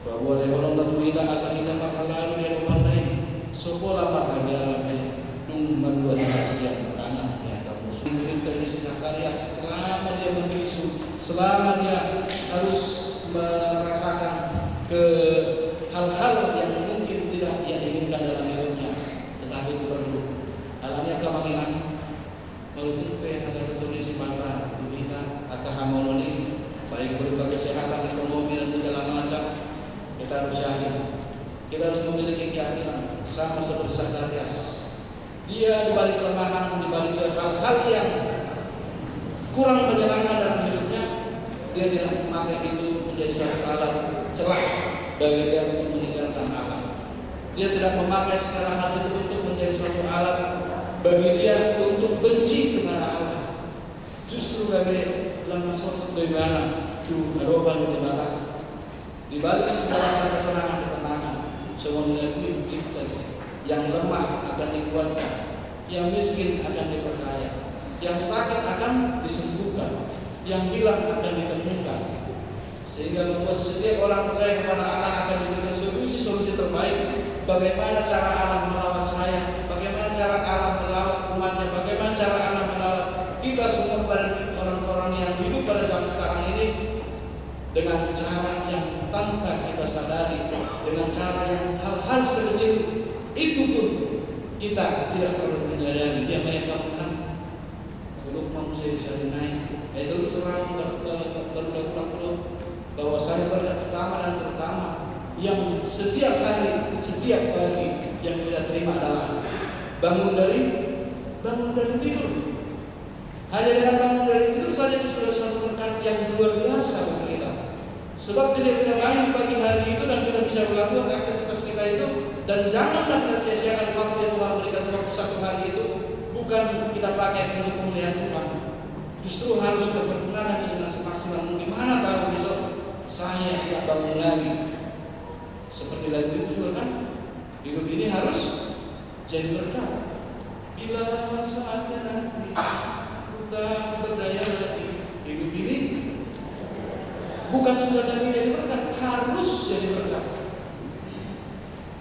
Paboa lehononna tu hita asa hita marhalado di adopanna i, so pola marhabiaran be, dung malua hita sian tangan ni angka musu. Berita ni si Zakarias, selama dia membisu, selama dia harus merasakan ke hal-hal yang mungkin tidak ia inginkan dalam hidupnya, tetapi itu perlu. Alani angka amang inang, molo tung pe hata tutur ni si Debata tu hita, angka hamaolon i, baik berupa kesehatan, ekonomi, dan segala macam, kita harus yakin. Kita harus memiliki keyakinan sama seperti Zakarias. Dia di balik kelemahan, di balik hal-hal yang kurang menyenangkan dalam hidupnya, dia tidak memakai itu menjadi suatu alat celah bagi dia untuk meninggalkan Allah. Dia tidak memakai segala hal itu untuk menjadi suatu alat bagi dia untuk benci kepada Allah. Justru gabe lam masuk tu ibana tu adopan ni Debata. Di balik segala ketenangan-ketenangan, songon na diuji kita, yang lemah akan dikuatkan, yang miskin akan diperkaya, yang sakit akan disembuhkan, yang hilang akan ditemukan. Sehingga membuat setiap orang percaya kepada Allah akan diberikan solusi-solusi terbaik. Bagaimana cara Allah melawat saya? Bagaimana cara Allah melawat umatnya? Bagaimana cara Allah melawat kita semua kepada orang-orang yang hidup pada zaman sekarang ini? Dengan cara yang tanpa kita sadari, dengan cara yang hal-hal sekecil itu pun kita tidak terlalu menyadari. Dia banyak kamu menang. Belum manusia sadari naik. Eh, terus terang ber-, ber-, berulang-ulang terus bahwasanya berkat utama dan terutama yang setiap hari, setiap pagi yang kita terima adalah bangun dari, bangun dari tidur. Hanya dengan bangun dari tidur saja itu sudah suatu berkat yang luar biasa bagi kita. Sebab ketika kita bangun di pagi hari itu dan kita bisa melakukan aktivitas kita itu, dan janganlah kita sia-siakan waktu yang Tuhan berikan, sebab satu hari itu bukan kita pakai untuk kemuliaan Tuhan. Justru harus kita pergunakan itu dengan semaksimal mungkin. Mana tahu besok saya tidak bangun lagi. Seperti lagu itu juga kan, hidup ini harus jadi berkat. Bila saatnya nanti ku tak berdaya lagi, hidup ini bukan sudah tadi jadi berkat, harus jadi berkat.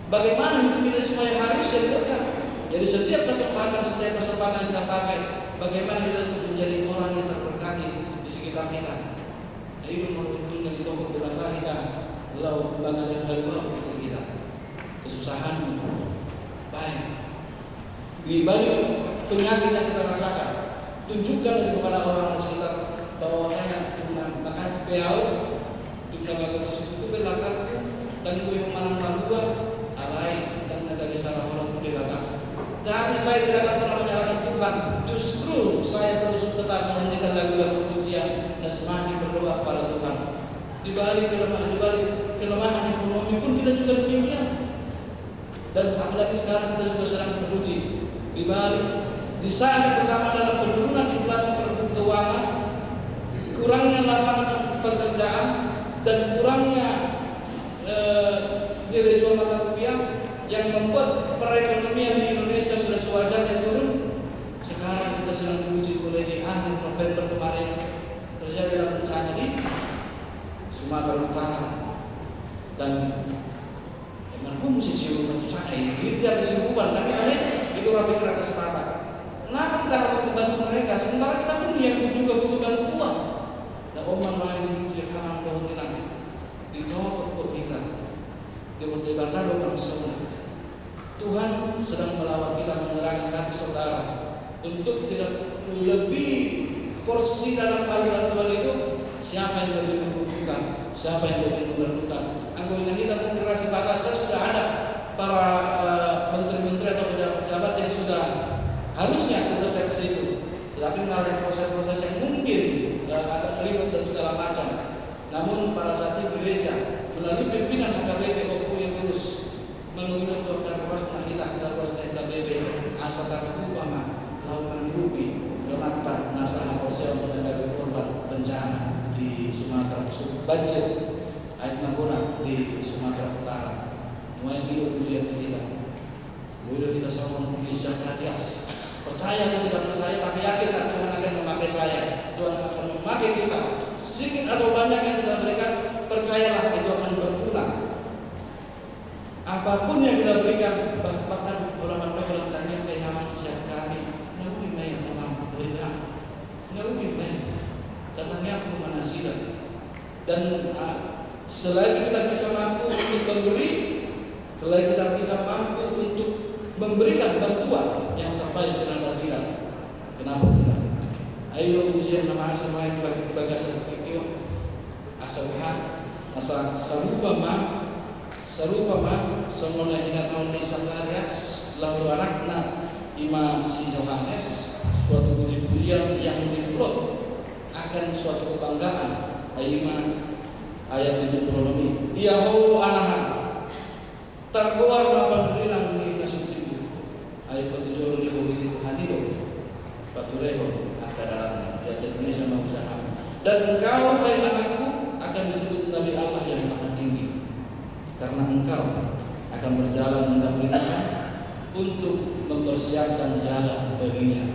Bagaimana hidup kita supaya harus jadi berkat? Jadi setiap kesempatan, setiap kesempatan kita pakai, bagaimana kita untuk menjadi orang yang terberkati di sekitar kita. Ai do molo tung na ditokop Debata hita laho mangalehon haluaon tu hita, kesusahan, baik. Di balik penyakit yang kita rasakan, tunjukkan itu kepada orang sekitar bahwasanya tung na makasih pe au, tung na bagus itu pe langkatku, dan gue manang malua, alai ndang na gabe sala holong tu Debata. Tapi saya tidak akan pernah menyalahkan Tuhan. Justru saya terus tetap menyanyikan lagu-lagu pujian dan semakin berdoa kepada Tuhan. Di balik kelemahan, di balik kelemahan ekonomi pun kita juga demikian. Dan apalagi sekarang kita juga sedang teruji. Di balik, di saat yang bersamaan dalam penurunan inflasi produk keuangan, kurangnya lapangan pekerjaan, dan kurangnya, eh, nilai jual mata rupiah yang membuat perekonomian di Indonesia sudah sewajarnya turun, sekarang kita sedang diuji mulai di akhir November kemarin, terjadilah bencana di Sumatera Utara. Dan, eh, marhum si Siu Matusan, eh, di, di habis Siu Buban, kan kita lihat, itu rapi kerana kesempatan. Kenapa kita harus membantu mereka? Sementara kita pun yang juga butuh bantuan. Dan oman main di Siu Kamang, bahwa kita ditokop kok kita. Dia berdebat, ada orang sana. Tuhan sedang melawat kita, menggerakkan hati saudara untuk tidak lebih porsi dalam hadirat Tuhan itu, siapa yang lebih membutuhkan, siapa yang lebih memerlukan. Anggo inang hita mungkin rasa batas kan sudah ada para, eh, menteri-menteri atau pejabat-pejabat yang sudah harusnya bekerja ke situ. Tetapi melalui proses-proses yang mungkin, eh, agak ribet dan segala macam. Namun pada saat ini gereja melalui pimpinan H K B P, Ompu Ephorus, mangulahon tu angka ruas na hita, angka ruas na hita bebe, asa tartupa ma laho mangurupi jolmanta na sahaporseaon na gabe korban bencana di Sumatera, su-, banjir aek manggona di Sumatera Utara. Nuaeng i do pujian ni hita. Boi do hita songon ni Zakarias. Percaya atau tidak percaya, tapi yakinlah Tuhan akan memakai saya. Tuhan akan memakai kita. Sedikit atau banyak yang kita berikan, percayalah itu akan berguna. Apapun yang kita berikan, bah-, bahkan orang-orang dalam tanya ke nama siap kami, nauli main tamam, beda. Nauli main. Katanya aku mana sila. Dan, ah, selagi kita bisa mampu untuk memberi, selagi kita bisa mampu untuk memberikan bantuan yang terbaik, kenapa tidak? Kenapa tidak? Ayo, ujian nama asa main bag-, bagasan video. Asa beha, asa sarupa ma, sarupa ma, songon na hinatahon ni Sakarias, laho tu anakna, ima si Johannes, suatu puji-pujian yang diplot akan suatu kebanggaan, ai ima ayat pitu pulu onom i. Ia ho anahan, targoar ma panurinan ni na so tibu. Ai patujolo ni holi ni Tuhan i do paturehon angka dalanna. Ia tetap Indonesia mau usaha. Dan engkau, hai anakku, akan disebut Nabi Allah yang Maha Tinggi. Karena engkau akan berjalan mendahului Tuhan untuk mempersiapkan jalan baginya.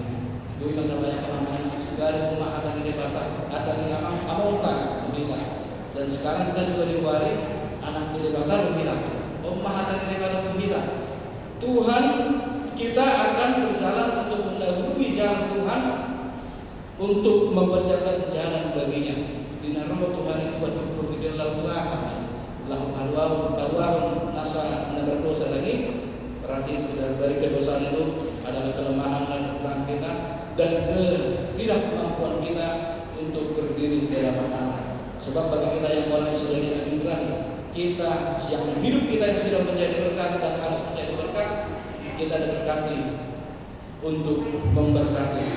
Dulu maka banyak pemahaman sugari pemahaman di Debata, kata ni Amang, Amang tak, kita. Dan sekarang kita juga diubari anak di Debata, kita. Oh, pemahaman di Debata, kita. Tuhan, kita akan berjalan untuk mendahului jalan Tuhan, untuk mempersiapkan jalan baginya. Di na ro Tuhan i tu atur di laut Tuhan, laho paluahon, paluahon nasa na berdosa lagi, berarti kita dari kedosa itu adalah kelemahan dan kekurangan kita dan ketidakkemampuan kita untuk berdiri di hadapan Allah. Sebab bagi kita yang orang yang sudah dianugerahi, kita yang hidup kita yang sudah menjadi berkat dan harus menjadi berkat, kita diberkati untuk memberkati.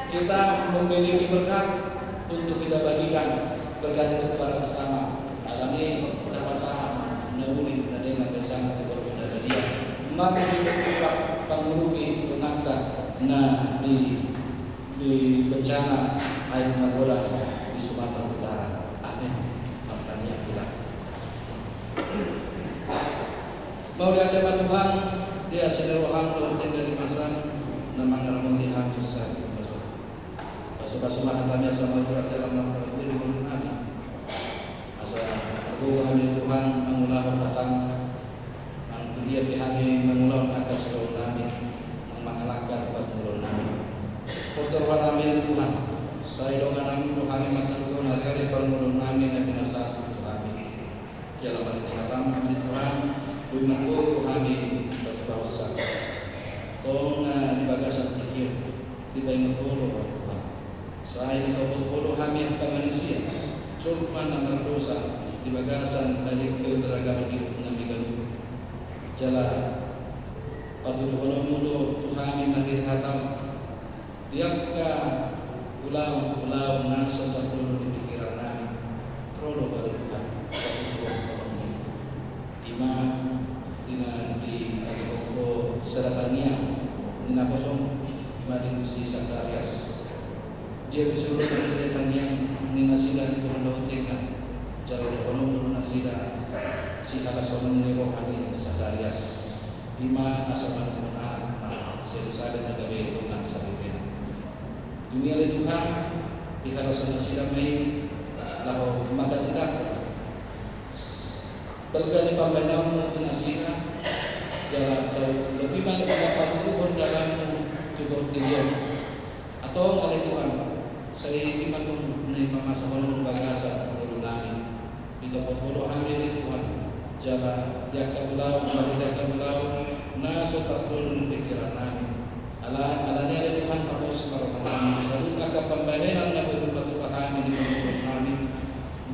Kita memiliki berkat untuk kita bagikan berkat itu kepada sesama. Alani i tapasahat na uli na denggan bersama di keluarga dia. Maka kita tetap pangurupi rumah tangga na di, di bencana air magola di Sumatera Utara. Amin. Martangiang hita. Mauliate ma Tuhan, di asi ni roham dohot denggan ni basam na mangaramoti hami sahat tu tingki on. Pasupasu ma hami asa marhite jalan na marhite di ngolu nami. Asa margogo hami Tuhan mangulahon hatam, nang tu dia pe hami mangulahon angka sitadoan nami, nang mangalangka di parngoluon nami. Pos do roha nami Tuhan, sai dongan nami do hami mangkaturhon ari-ari parngoluon nami na pinasahat tu hami. Jala marhite hatam ni Tuhan, boi margogo hami patupahon sahat. Tong na di bagasan tingki on, dibahen Ho do Tuhan. Sai ditopot Ho do hami angka manisia, jolma na mardosa di bagasan ari keberagaman hidup nami ganup. Jala patuduhononmu do tu hami marhite hatam. Di angka ulaon-ulaon na so tarjolo di pingkiran nami, ro do ale Tuhan, satu dua tolong ni. Ima di na ditagihon Ho sada tangiang ni naposom, ima di si Sakarias. Dia pe suru marhite tangiang ni nasida di Tuhan dohot denggan, jala didohononmu do nasida sihalasonon ni roha ni Sakarias. Ima asa manungkun anak ma si Elisabet na gabe dongan saripeon. Dung i ale Tuhan, dihalaso nasida ma i laho manghatindanghon balga ni pambahenanmu tu nasida, jala laho lobi ma i na patuduhon dalanmu tu portibi on. Antong ale Tuhan, sai ima tong na dipamasahononmu bagasan ngolu nami. Ditopot Ho do hami ale Tuhan, jala di angka ulaon, marhite angka ulaon na so tarjolo di pingkiran nami. Ala, alani i ale Tuhan, pos ma roha nami, saluhut angka pambahenan na boi hupatupa hami di parngoluon nami,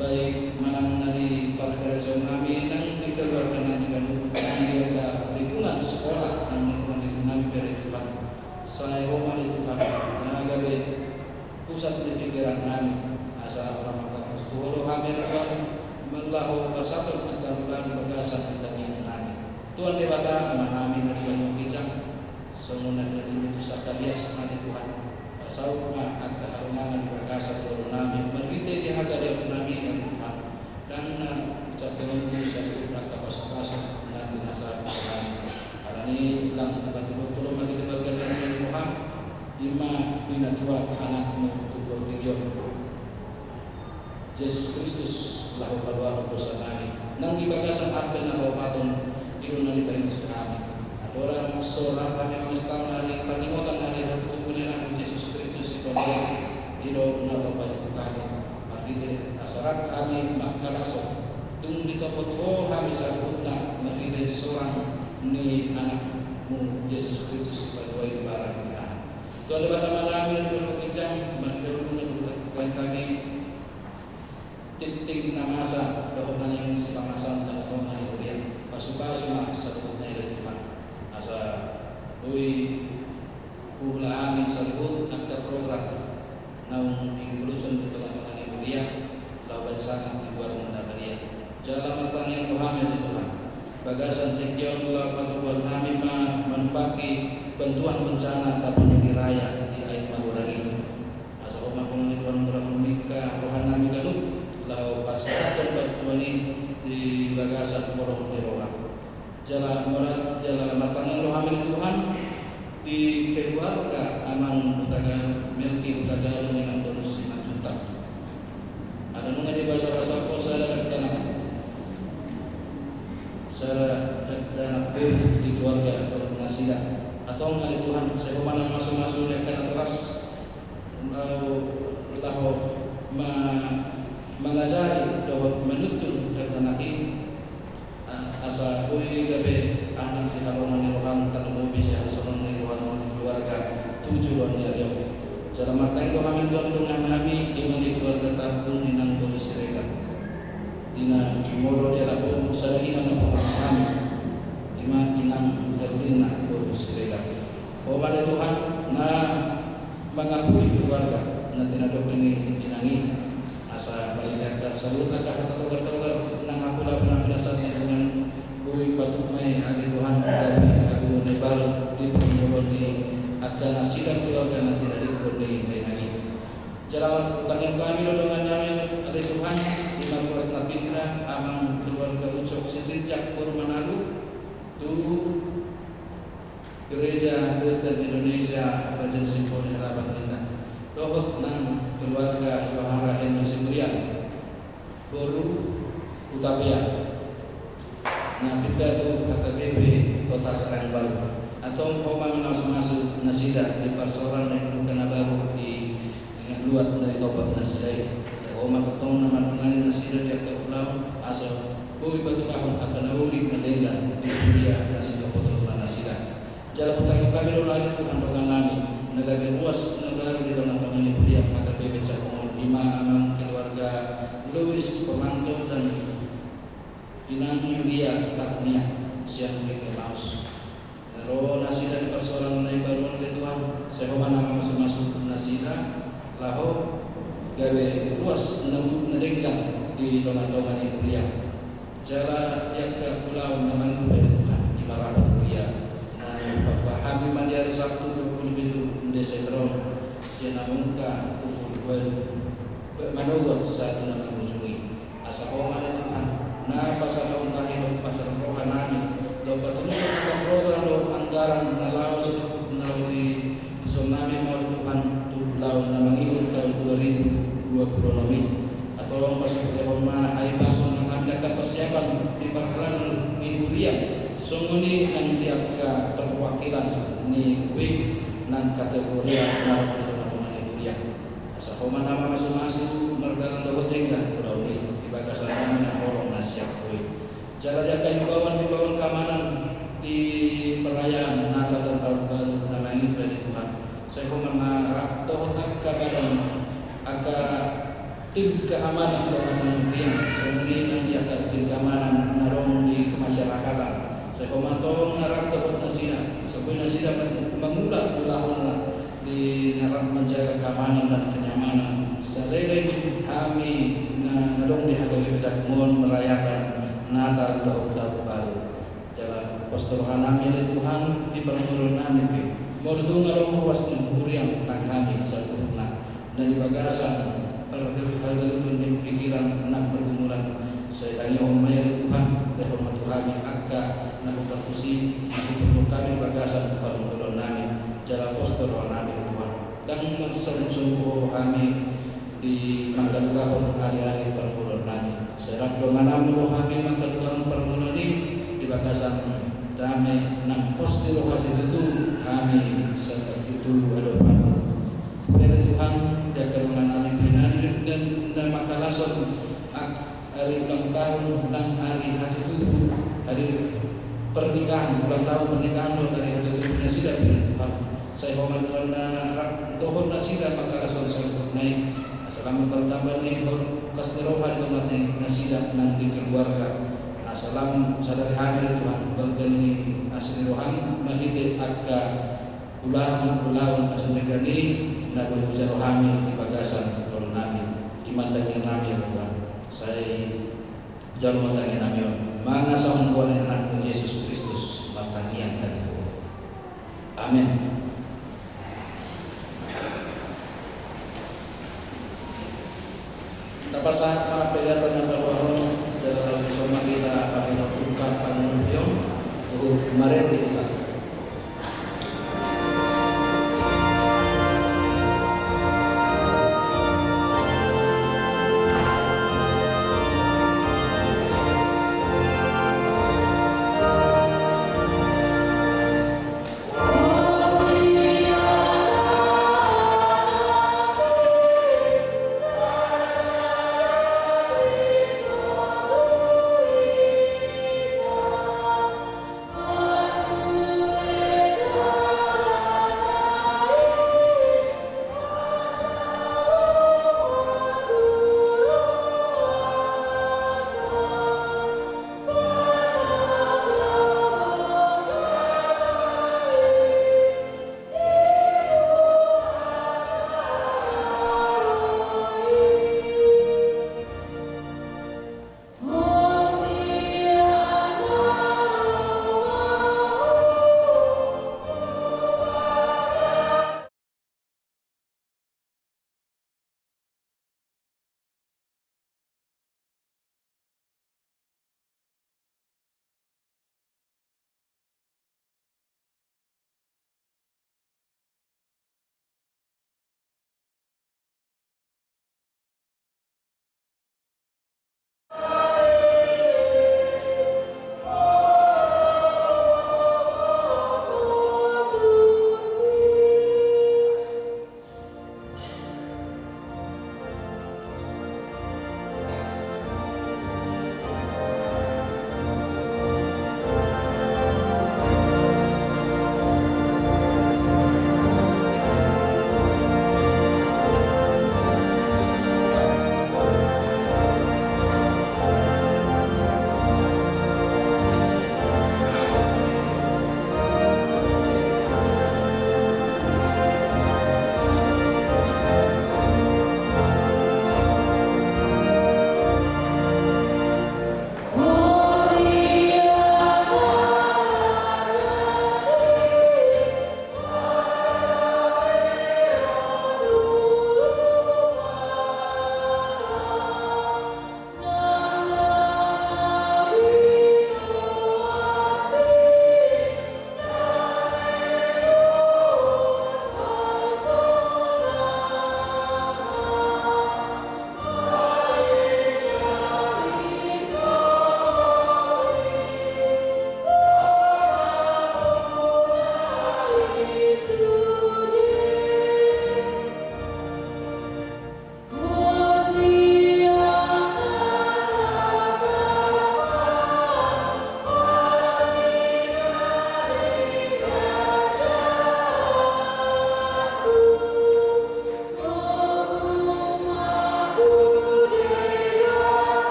baik manang na di parkarejoan nami, nang di keluarga nami ganup, nang di angka lingkungan sekolah, nang lingkungan-lingkungan nami pe ale Tuhan. Sai Ho ma ale Tuhan, na gabe pusat ni pingkiran nami, asa hurang mangkapus tu Ho do hami ale Tuhan, mangulahon pasahaton angka luka di bagasan ni tangiang nami. Tuhan Debata, Ama nami na di banua ginjang, songon na nidokmu tu Sakarias ma ale Tuhan, pasaut ma angka harumanan di bagasan ngolu nami, marhite di hagaleon nami ale Tuhan. Ndang na ucap pe on tu saluhut angka pasupasu na pinasahat Tuhan. Alani i ndang dipatuduhon Ho do marhite balga ni asi ni roham, I ma di natua Anakmu tu portibi on, Jesus Kristus, laho paluahon dosa nami. Nang di bagasan angka na paopaton, i do na dipaingot hami. Andorang so rap hami mangastamuna di parningotan na di tubuan ni Anakmu Jesus Kristus, i do na paingot hami. Marhite asa rap hami mangkalashon, tung ditopot Ho hami saluhutna marhite sorang ni Anakmu Jesus Kristus, sipaluai di bara ni Tuhan. Tuhan Debata Ama nami na di banua ginjang, marhite Ho nunga dibutuhkan hami tingting na masa dohot na naeng sipamasaon di tongatonga ni huria. Pasupasu ma saluhutna i ale Tuhan, asa boi huula hami saluhut angka program naung dipoloshon di tongatonga ni huria, laho bahen sangap di goarMu na badia. Jala martangiang do hami ale Tuhan, bagasan tingki on laho patubuan hami ma manumpahi bantuan bencana Tapanuli Raya di Aek Magodang i. Asa Ho ma Tuhan i, Tuhan, murahon mungka roha nami ganup laho pasahathon bantuan i di bagasan holong ni roha. Jala mura-, jala martangiang do hami ale Tuhan di keluarga Amang Hutagalung, Melki Hutagalung, Inang Boru Simanjuntak. Ala nunga dibasabasa Ho sada dakdanak, sada dakdanak boru di keluarga nasida. Antong ale Tuhan, sai Ho ma na mamasumasu di angka natoras, laho, laho ma-, mangajari dohot manuntun dakdanak i, a-, asa boi gabe anak sihaholongan ni rohaM, tarlumobi sihaholongan ni rohaM di keluarga tu joloan ni ari on. Jala martangiang do hami tu dongan nami, i ma di keluarga Tambun, Inang Boru Siregar. Di na jumolo di halak on sada ina na pamoruon hami, i ma Inang Herlina Boru Siregar. Ho ma ale Tuhan na mangaputi keluarga na tinadok ni inang i, asa marhite angka saluhut angka hata togar-togar nang hapula na pinasahat ni dongan, boi patut ma i ale Tuhan gabe hagogoon na imbaru di parngoluon ni angka nasida keluarga na tinadingkon ni inang i. Jala hutangiangkon hami do dongan nami ale Tuhan, i ma ruas na pinda, Amang keluarga Ucok Sitinjak boru Manalu, tu Gereja Kristen Indonesia Bajan Simponi Harapan Indah, dohot nang keluarga Johara Henry Siburian boru Hutapea, na pinda tu H K B P Kota Serangan Baru. Antong Ho ma na mamasumasu nasida di parsaoran ni angka na baru di Ingan luat na ditopot nasida i. Sai Ho ma tongtong na mandongani nasida di angka ulaon, asa boi patupahon angka na uli na denggan di huria na sitopoton nasida. Jala hutangiang hami do ale Tuhan dongan nami, na gabe ruas na baru di tongatonga ni huria H K B P Cakung on, i ma Amang keluarga Louis Permanto dan Inang Yulia Tarnia sian Ring Emaus. Na ro nasida di parsaoran na imbaru on ale Tuhan, sai Ho ma na mamasumasu nasida laho gabe ruas na, na denggan di tongatonga ni huria. Jala di angka ulaon na mangihuthon ale Tuhan, i ma rapat huria na hupatupa hami ma di ari Sabtu dua pulu pitu Desember on, sian na mamungka pukul ualu manogot sahat tu na mangujungi. Asa Ho ma ale Tuhan na pasahathon tahi dohot pasahathon roha nami dohot patuluson angka program dohot anggaran na laho si, na laho si, dison nami ma ale Tuhan tu ulaon na mangihut taon dua ribu dua pulu onom i. Antong pasupotehon ma hahipason nang hami di angka parsiapan di parhalado ni huria, songon i nang di angka perwakilan ni U I nang kategori na ro di tongatonga ni huria. Asa Ho ma na mamasumasu mardalan dohot denggan ulaon i di bagasan hami na holong na sian Ho i. Jala di angka himbauan-himbauan keamanan di perayaan Natal dan Tahun Baru na mangihut ale Tuhan, sai Ho ma na rap dohot angka badan, angka tim keamanan tongatonga ni huria, songon i nang di angka tim keamanan na adong di kemasyarakatan. Sai Ho ma antong na rap dohot nasida, asa boi nasida mangula ulaonna di na rap manjaga keamanan dan kenyamanan saleleng hami na, na adong di H K B P Cakung on merayakan Natal dohot Tahun Baru. Jala pos do roha nami ale Tuhan di parngoluon nami pe, molo tung adong ruas ni huriaM nang hami saluhutna na di bagasan parhagaluton ni pikiran nang pergumulan, sai tangihon ma i ale Tuhan, lehon ma tu hami angka na hupartusi, na hupargok hami di bagasan parngoluon nami. Jala pos do roha nami ale Tuhan. Ndang marsongsong Ho hami di mangkadokahon ari-ari parngoluan nami. Sai rap dongananMu do hami mangkadokahon parngoluan i di bagasan dame nang pos ni roha situtu hami sai tutu adopanMu. Bere Tuhan, di angka dongan nami pe na, na, na mangkalashon ari ulang tahun nang ari hatutubu, ari pernikahan, ulang tahun pernikahan dohot ari hatutubu nasida pe Tuhan. Sai Ho ma Tuhan na rap dohot nasida mangkalashon saluhutna i. Asa lam mangkatamba ni Ho las ni roha di tonga ni nasida nang di keluarga. Asa lam sadari hami do Tuhan, balga ni asi ni rohaM marhite angka ulaon-ulaon asi ni rohaM i na boi hujalo hami di bagasan ngolu nami. I ma tangiang nami Tuhan. Sai jalo ma tangiang nami on mangasahon goar ni AnakMu Jesus Kristus martangiang hami tu Ho. Amen. Tapasahat ma pelean na paluahon jala laos dison ma hita paminum ungkap pangurupion tu marende hita.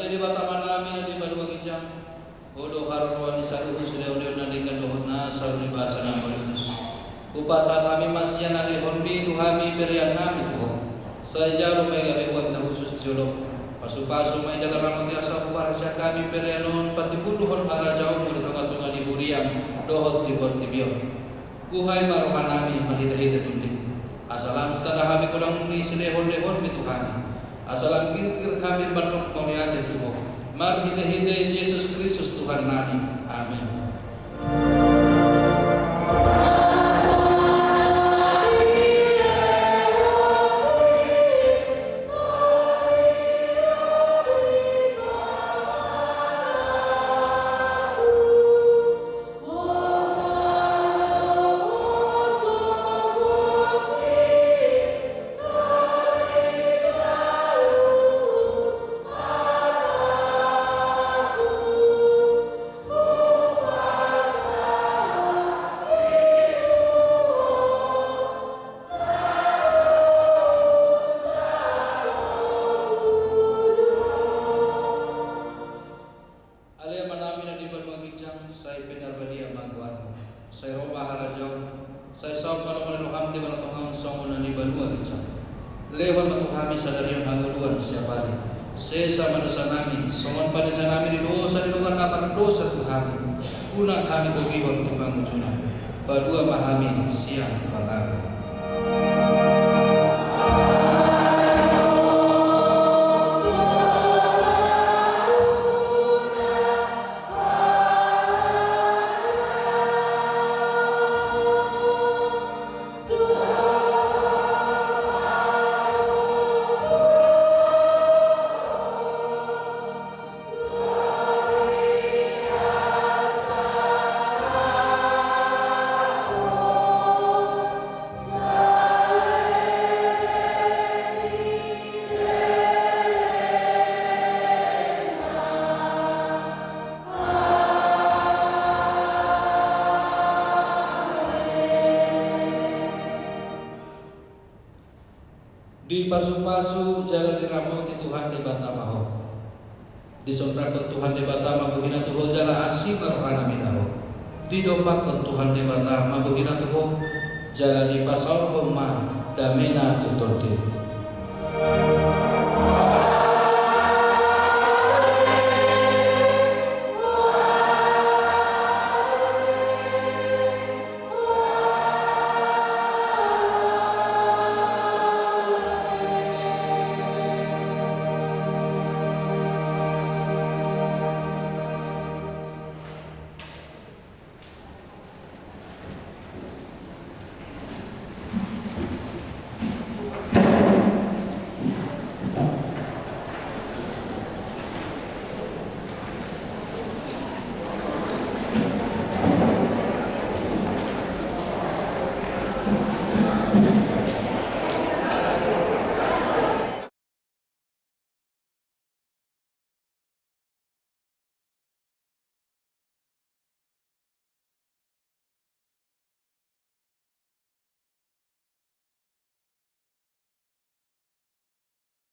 Debata Amanami na di banua ginjang, Ho do haroroan ni saluhut silehonlehon na denggan dohot na saur ni basa na mauliutus. Hupasahat hami ma sian na nilehonMi tu hami pereannami tu Ho. Sai jalo ma i gabe uap na hushus di jolom. Pasupasu ma i jala ramoti asa huparhasiat hami perean on patimbulhon harajaonMu di tongatonga ni huriaM dohot di portibi on. Buhai ma rohanami marhitehite TondiM, asa lam tanda hami godang ni silehonlehonMi tu hami, asa lam girgir hami mandok mauliate tu Ho, marhitehite Jesus Kristus Tuhannami. Amen. Ale Amanami na di banua ginjang, sai pinarbadia ma goarMu. Sai ro ma harajaonMu. Sai saut ma lomo ni rohaM di banua tonga on songon na di banua ginjang. Lehon ma tu hami sadari on hangoluan siapari. Sesa ma dosanami songon panesanami di dosa ni dongan na mardosa tu hami. Unang hami togihon tu pangunjunan. Palua ma hami sian pangago. Dipasupasu jala diramoti Tuhan Debata ma ho. Disondanghon Tuhan Debata ma bohina tu ho jala asi ma rohana mida ho. Didompakhon Tuhan Debata ma bohina tu ho jala dipasaorhon ma damena tu tondim.